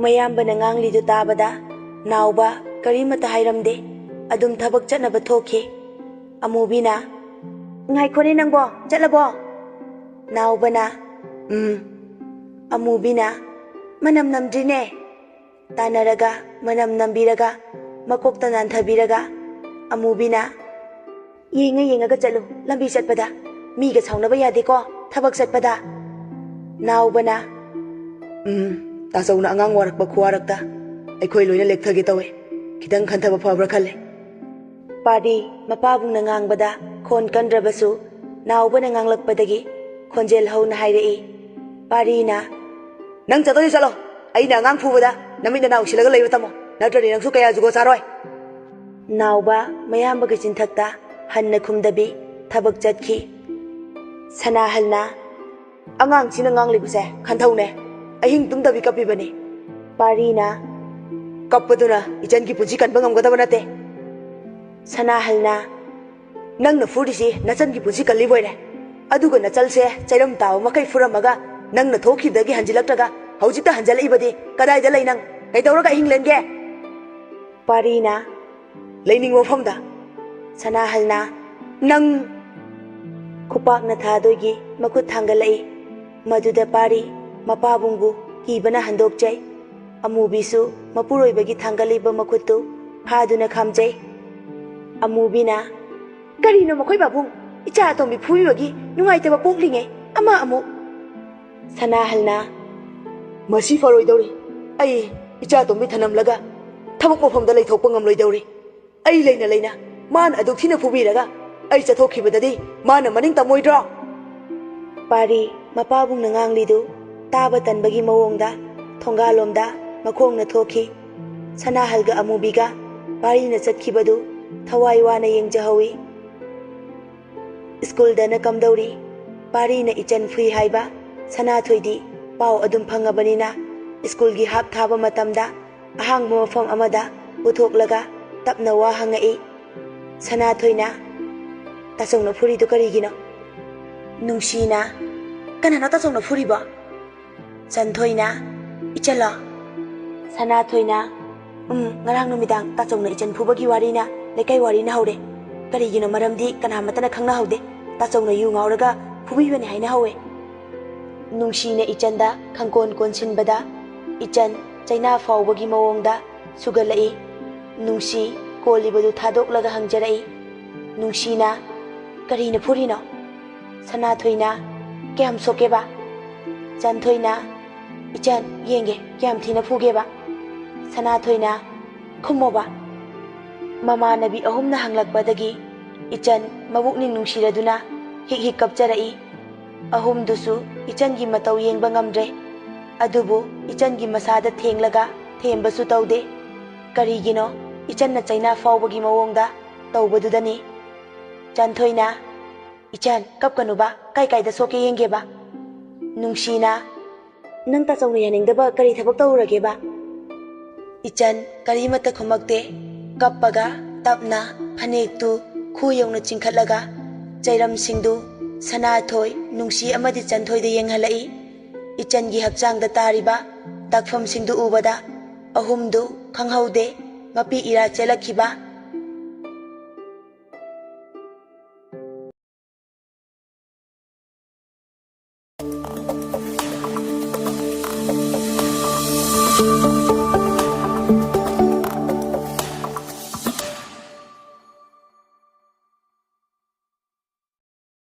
ꯃꯌꯥꯝꯕꯅ ꯉꯥꯡꯂꯤꯗꯨ ꯇꯥꯕꯗ ꯅꯥꯎꯕ ꯀꯔꯤꯃꯠꯇ ꯍꯥꯏꯔꯝꯗꯦ꯫ ꯑꯗꯨꯝ ꯊꯕꯛ ꯆꯠꯅꯕ ꯊꯣꯛꯈꯤ꯫ ꯑꯃꯨꯕꯤꯅ, "ꯉꯥꯏꯈꯣꯅꯦ ꯅꯪꯕꯣ, ꯆꯠꯂꯕꯣ?" ꯅꯥꯎꯕꯅ, "ꯎꯝ꯫" ꯑꯃꯨꯕꯤꯅ, "ꯃꯅꯝ ꯅꯝꯗ꯭ꯔꯤꯅꯦ꯫" ꯇꯥꯟꯅꯔꯒ, ꯃꯅꯝ ꯅꯝꯕꯤꯔꯒ, ꯃꯀꯣꯛꯇ ꯅꯥꯟꯊꯕꯤꯔꯒ, ꯑꯃꯨꯕꯤꯅ, "ꯌꯦꯡꯉ ꯌꯦꯡꯉꯒ ꯆꯠꯂꯨ, ꯂꯝꯕꯤ ꯆꯠꯄꯗ꯫ ꯃꯤꯒ ꯁꯥꯎꯅꯕ ꯌꯥꯗꯦꯀꯣ, ꯊꯕꯛ ꯆꯠꯄꯗ꯫" ꯅꯥꯎꯕꯅ, "ꯎꯝ, ꯇꯥꯆꯧꯅ ꯑꯉꯥꯡ ꯋꯥꯔꯛꯄ ꯈꯨꯋꯥꯔꯛꯇ ꯑꯩꯈꯣꯏ ꯂꯣꯏꯅ ꯂꯦꯛꯊꯒꯦ ꯇꯧꯋꯦ꯫ ꯈꯤꯇꯪ ꯈꯟꯊꯕ ꯐꯕ꯭ꯔꯥ ꯈꯜꯂꯦ꯫" ꯄꯥꯔꯤ ꯃꯄꯥꯕꯨꯡꯅ ꯉꯥꯡꯕꯗ ꯈꯣꯟ ꯀꯟꯗ꯭ꯔꯕꯁꯨ, ꯅꯥꯎꯕꯅ ꯉꯥꯡꯂꯛꯄꯗꯒꯤ ꯈꯣꯟꯖꯦꯜ ꯍꯧꯅ ꯍꯥꯏꯔꯛꯏ꯫ ꯄꯥꯔꯤꯅ, "ꯅꯪ ꯆꯠꯇꯣꯏ ꯆꯠꯂꯣ, ꯑꯩꯅ ꯑꯉꯥꯡ ꯐꯨꯕꯗ ꯅꯃꯤꯠ ꯅꯅꯥ ꯎꯏꯁꯤꯜꯂꯒ ꯂꯩꯕ ꯇꯝꯃꯣ, ꯅꯠꯇ꯭ꯔꯗꯤ ꯅꯪꯁꯨ ꯀꯌꯥ ꯖꯨꯒꯣꯠ ꯆꯥꯔꯣꯏ꯫" ꯅꯥꯎꯕ ꯃꯌꯥꯝꯕꯒꯤ ꯆꯤꯟꯊꯛꯇ ꯍꯟꯅ ꯈꯨꯝꯗꯕꯤ ꯊꯕꯛ ꯆꯠꯈꯤ꯫ ꯁꯅꯥꯍꯜꯅ, "ꯑꯉꯥꯡꯁꯤꯅ ꯉꯥꯡꯂꯤꯕꯁꯦ ꯈꯟꯊꯧꯅꯦ, ꯑꯍꯤꯡ ꯇꯨꯝꯗꯕꯤ ꯀꯞꯄꯤꯕꯅꯤ꯫" ꯄꯥꯔꯤꯅ, "ꯀꯞꯄꯗꯨꯅ ꯏꯆꯟꯒꯤ ꯄꯨꯟꯁꯤ ꯀꯟꯕ ꯉꯝꯒꯗꯕ ꯅꯠꯇꯦ꯫" ꯁꯅꯥꯍꯜꯅ, "ꯅꯪꯅ ꯐꯨꯔꯤꯁꯤ ꯅꯆꯟꯒꯤ ꯄꯨꯟꯁꯤ ꯀꯜꯂꯤꯕꯣꯏꯔꯦ꯫ ꯑꯗꯨꯒ ꯅꯆꯜꯁꯦ ꯆꯩꯔꯝ ꯇꯥꯕ ꯃꯈꯩ ꯐꯨꯔꯝꯃꯒ ꯅꯪꯅ ꯊꯣꯛꯈꯤꯕꯗꯒꯤ ꯍꯟꯖꯤꯜꯂꯛꯇ꯭ꯔꯒ ꯍꯧꯖꯤꯛꯇ ꯍꯟꯖꯤꯜꯂꯛꯏꯕꯗꯤ ꯀꯗꯥꯏꯗ ꯂꯩ ꯅꯪ? ꯀꯩꯗꯧꯔꯒ ꯑꯍꯤꯡ ꯂꯦꯟꯒꯦ?" ꯄꯥꯔꯤꯅ, "ꯂꯩꯅꯤꯡꯕ ꯃꯐꯝꯗ꯫" ꯁꯅꯥꯍꯜꯅ, "ꯅꯪ!" ꯈꯨꯄꯥꯛꯅ ꯊꯥꯗꯣꯏꯒꯤ ꯃꯈꯨꯠ ꯊꯥꯡꯒꯠꯂꯛꯏ꯫ ꯃꯗꯨꯗ ꯄꯥꯔꯤ ꯃꯄꯥꯕꯨꯡꯕꯨ ꯀꯤꯕꯅ ꯍꯟꯗꯣꯛꯆꯩ꯫ ꯑꯃꯨꯕꯤꯁꯨ ꯃꯄꯨꯔꯣꯏꯕꯒꯤ ꯊꯥꯡꯒꯠꯂꯤꯕ ꯃꯈꯨꯠꯇꯨ ꯐꯥꯗꯨꯅ ꯈꯥꯝꯖꯩ꯫ ꯑꯃꯨꯕꯤꯅ, "ꯀꯔꯤꯅꯣ ꯃꯈꯣꯏ ꯄꯥꯕꯨꯡ? ꯏꯆꯥ ꯑꯇꯣꯝꯕꯤ ꯐꯨꯕꯤꯕꯒꯤ ꯅꯨꯡꯉꯥꯏꯇꯕ ꯄꯣꯛꯂꯤꯉꯩ ꯑꯃ ꯑꯃꯨꯛ!" ꯁꯅꯥꯍꯜꯅ, "ꯃꯁꯤ ꯐꯔꯣꯏꯗꯧꯔꯤ꯫ ꯑꯩ ꯏꯆꯥ ꯑꯇꯣꯝꯕꯤ ꯊꯅꯝꯂꯒ ꯊꯕꯛ ꯃꯐꯝꯗ ꯂꯩꯊꯣꯛꯄ ꯉꯝꯂꯣꯏꯗꯧꯔꯤ꯫ ꯑꯩ ꯂꯩꯅ ꯂꯩꯅ ꯃꯥꯅ ꯑꯗꯨꯛ ꯊꯤꯅ ꯐꯨꯕꯤꯔꯒ ꯑꯩ ꯆꯠꯊꯣꯛꯈꯤꯕꯗꯗꯤ ꯃꯥꯅ ꯃꯅꯤꯡ ꯇꯝꯃꯣꯏꯗ꯭ꯔꯣ?" ꯄꯥꯔꯤ ꯃꯄꯥꯕꯨꯡꯅ ꯉꯥꯡꯂꯤꯗꯨ ꯇꯥꯕ ꯇꯟꯕꯒꯤ ꯃꯑꯣꯡꯗ ꯊꯣꯡꯒꯥꯜꯂꯣꯝꯗ ꯃꯈꯣꯡꯅ ꯊꯣꯛꯈꯤ꯫ ꯁꯅꯥꯍꯜꯒ ꯑꯃꯨꯕꯤꯒ ꯄꯥꯔꯤꯅ ꯆꯠꯈꯤꯕꯗꯨ ꯊꯋꯥꯏ ꯋꯥꯅ ꯌꯦꯡꯖꯍꯧꯏ꯫ ꯁ꯭ꯀꯨꯜꯗꯅ ꯀꯝꯗꯧꯔꯤ? ꯄꯥꯔꯤꯅ ꯏꯆꯟ ꯐꯨꯏ ꯍꯥꯏꯕ ꯁꯅꯥꯊꯣꯏꯗꯤ ꯄꯥꯎ ꯑꯗꯨꯝ ꯐꯪꯉꯕꯅꯤꯅ ꯁ꯭ꯀꯨꯜꯒꯤ ꯍꯥꯞ ꯊꯥꯕ ꯃꯇꯝꯗ ꯑꯍꯥꯡꯕ ꯃꯐꯝ ꯑꯃꯗ ꯄꯨꯊꯣꯛꯂꯒ ꯇꯞꯅ ꯋꯥ ꯍꯪꯉꯛꯏ꯫ ꯁꯅꯥꯊꯣꯏꯅ, "ꯇꯥꯆꯧꯅ ꯐꯨꯔꯤꯗꯨ ꯀꯔꯤꯒꯤꯅꯣ?" ꯅꯨꯡꯁꯤꯅ, "ꯀꯅꯥꯅꯣ ꯇꯥꯆꯧꯅ ꯐꯨꯔꯤꯕꯣ?" ꯆꯟꯊꯣꯏꯅ, "ꯏꯆꯜꯂꯣ?" ꯁꯅꯥꯊꯣꯏꯅ, "ꯎꯝ, ꯉꯔꯥꯡ ꯅꯨꯃꯤꯗꯥꯡ ꯇꯥꯆꯧꯅ ꯏꯆꯟ ꯐꯨꯕꯒꯤ ꯋꯥꯔꯤꯅ ꯂꯩꯀꯥꯏ ꯋꯥꯔꯤꯅ ꯍꯧꯔꯦ꯫ ꯀꯔꯤꯒꯤꯅꯣ ꯃꯔꯝꯗꯤ ꯀꯅꯥꯃꯠꯇꯅ ꯈꯪꯅꯍꯧꯗꯦ꯫ ꯇꯥꯆꯧꯅ ꯌꯨ ꯉꯥꯎꯔꯒ ꯐꯨꯕꯤꯕꯅꯤ ꯍꯥꯏꯅ ꯍꯧꯋꯦ꯫" ꯅꯨꯡꯁꯤꯅ ꯏꯆꯟꯗ ꯈꯪꯀꯣꯟ ꯀꯣꯟꯁꯤꯟꯕꯗ ꯏꯆꯟ ꯆꯩꯅꯥ ꯐꯥꯎꯕꯒꯤ ꯃꯑꯣꯡꯗ ꯁꯨꯒꯠꯂꯛꯏ꯫ ꯅꯨꯡꯁꯤ ꯀꯣꯜꯂꯤꯕꯗꯨ ꯊꯥꯗꯣꯛꯂꯒ ꯍꯪꯖꯔꯛꯏ꯫ ꯅꯨꯡꯁꯤꯅ, "ꯀꯔꯤꯅ ꯐꯨꯔꯤꯅꯣ?" ꯁꯅꯥꯊꯣꯏꯅ, "ꯀꯌꯥꯝ ꯁꯣꯛꯀꯦꯕ?" ꯆꯟꯊꯣꯏꯅ, "ꯏꯆꯟ, ꯌꯦꯡꯒꯦ ꯀꯌꯥꯝ ꯊꯤꯅ ꯐꯨꯒꯦꯕ꯫" ꯁꯅꯥꯊꯣꯏꯅ, "ꯈꯨꯝꯃꯣꯕ꯫" ꯃꯃꯥꯟꯅꯕꯤ ꯑꯍꯨꯝꯅ ꯍꯪꯂꯛꯄꯗꯒꯤ ꯏꯆꯟ ꯃꯕꯨꯛꯅꯤꯡ ꯅꯨꯡꯁꯤꯔꯗꯨꯅ ꯍꯤꯛ ꯍꯤꯛ ꯀꯞꯆꯔꯛꯏ꯫ ꯑꯍꯨꯝꯗꯨꯁꯨ ꯏꯆꯟꯒꯤ ꯃꯇꯧ ꯌꯦꯡꯕ ꯉꯝꯗ꯭ꯔꯦ꯫ ꯑꯗꯨꯕꯨ ꯏꯆꯟꯒꯤ ꯃꯁꯥꯗ ꯊꯦꯡꯂꯒ ꯊꯦꯝꯕꯁꯨ ꯇꯧꯗꯦ꯫ ꯀꯔꯤꯒꯤꯅꯣ ꯏꯆꯟꯅ ꯆꯩꯅꯥ ꯐꯥꯎꯕꯒꯤ ꯃꯑꯣꯡꯗ ꯇꯧꯕꯗꯨꯗꯅꯤ꯫ ꯆꯟꯊꯣꯏꯅ, "ꯏꯆꯟ, ꯀꯞꯀꯅꯨꯕ, ꯀꯥꯏ ꯀꯥꯏꯗ ꯁꯣꯛꯀꯦ ꯌꯦꯡꯒꯦꯕ꯫" ꯅꯨꯡꯁꯤꯅ, "ꯅꯪ ꯇꯥꯆꯧꯅ ꯌꯥꯅꯤꯡꯗꯕ ꯀꯔꯤ ꯊꯕꯛ ꯇꯧꯔꯨꯔꯒꯦꯕ?" ꯏꯆꯟ ꯀꯔꯤꯃꯠꯇ ꯈꯨꯝꯃꯛꯇꯦ꯫ ꯀꯞꯄꯒ ꯇꯞꯅ ꯐꯅꯦꯛꯇꯨ ꯈꯨ ꯌꯧꯅ ꯆꯤꯡꯈꯠꯂꯒ ꯆꯩꯔꯝꯁꯤꯡꯗꯨ ꯁꯅꯥꯊꯣꯏ, ꯅꯨꯡꯁꯤ ꯑꯃꯗꯤ ꯆꯟꯊꯣꯏꯗ ꯌꯦꯡꯍꯜꯂꯛꯏ꯫ ꯏꯆꯟꯒꯤ ꯍꯛꯆꯥꯡꯗ ꯇꯥꯔꯤꯕ ꯗꯥꯛꯐꯝꯁꯤꯡꯗꯨ ꯎꯕꯗ ꯑꯍꯨꯝꯗꯨ ꯈꯪꯍꯧꯗꯦ ꯃꯄꯤ ꯏꯔꯥ ꯆꯦꯜꯂꯛꯈꯤꯕ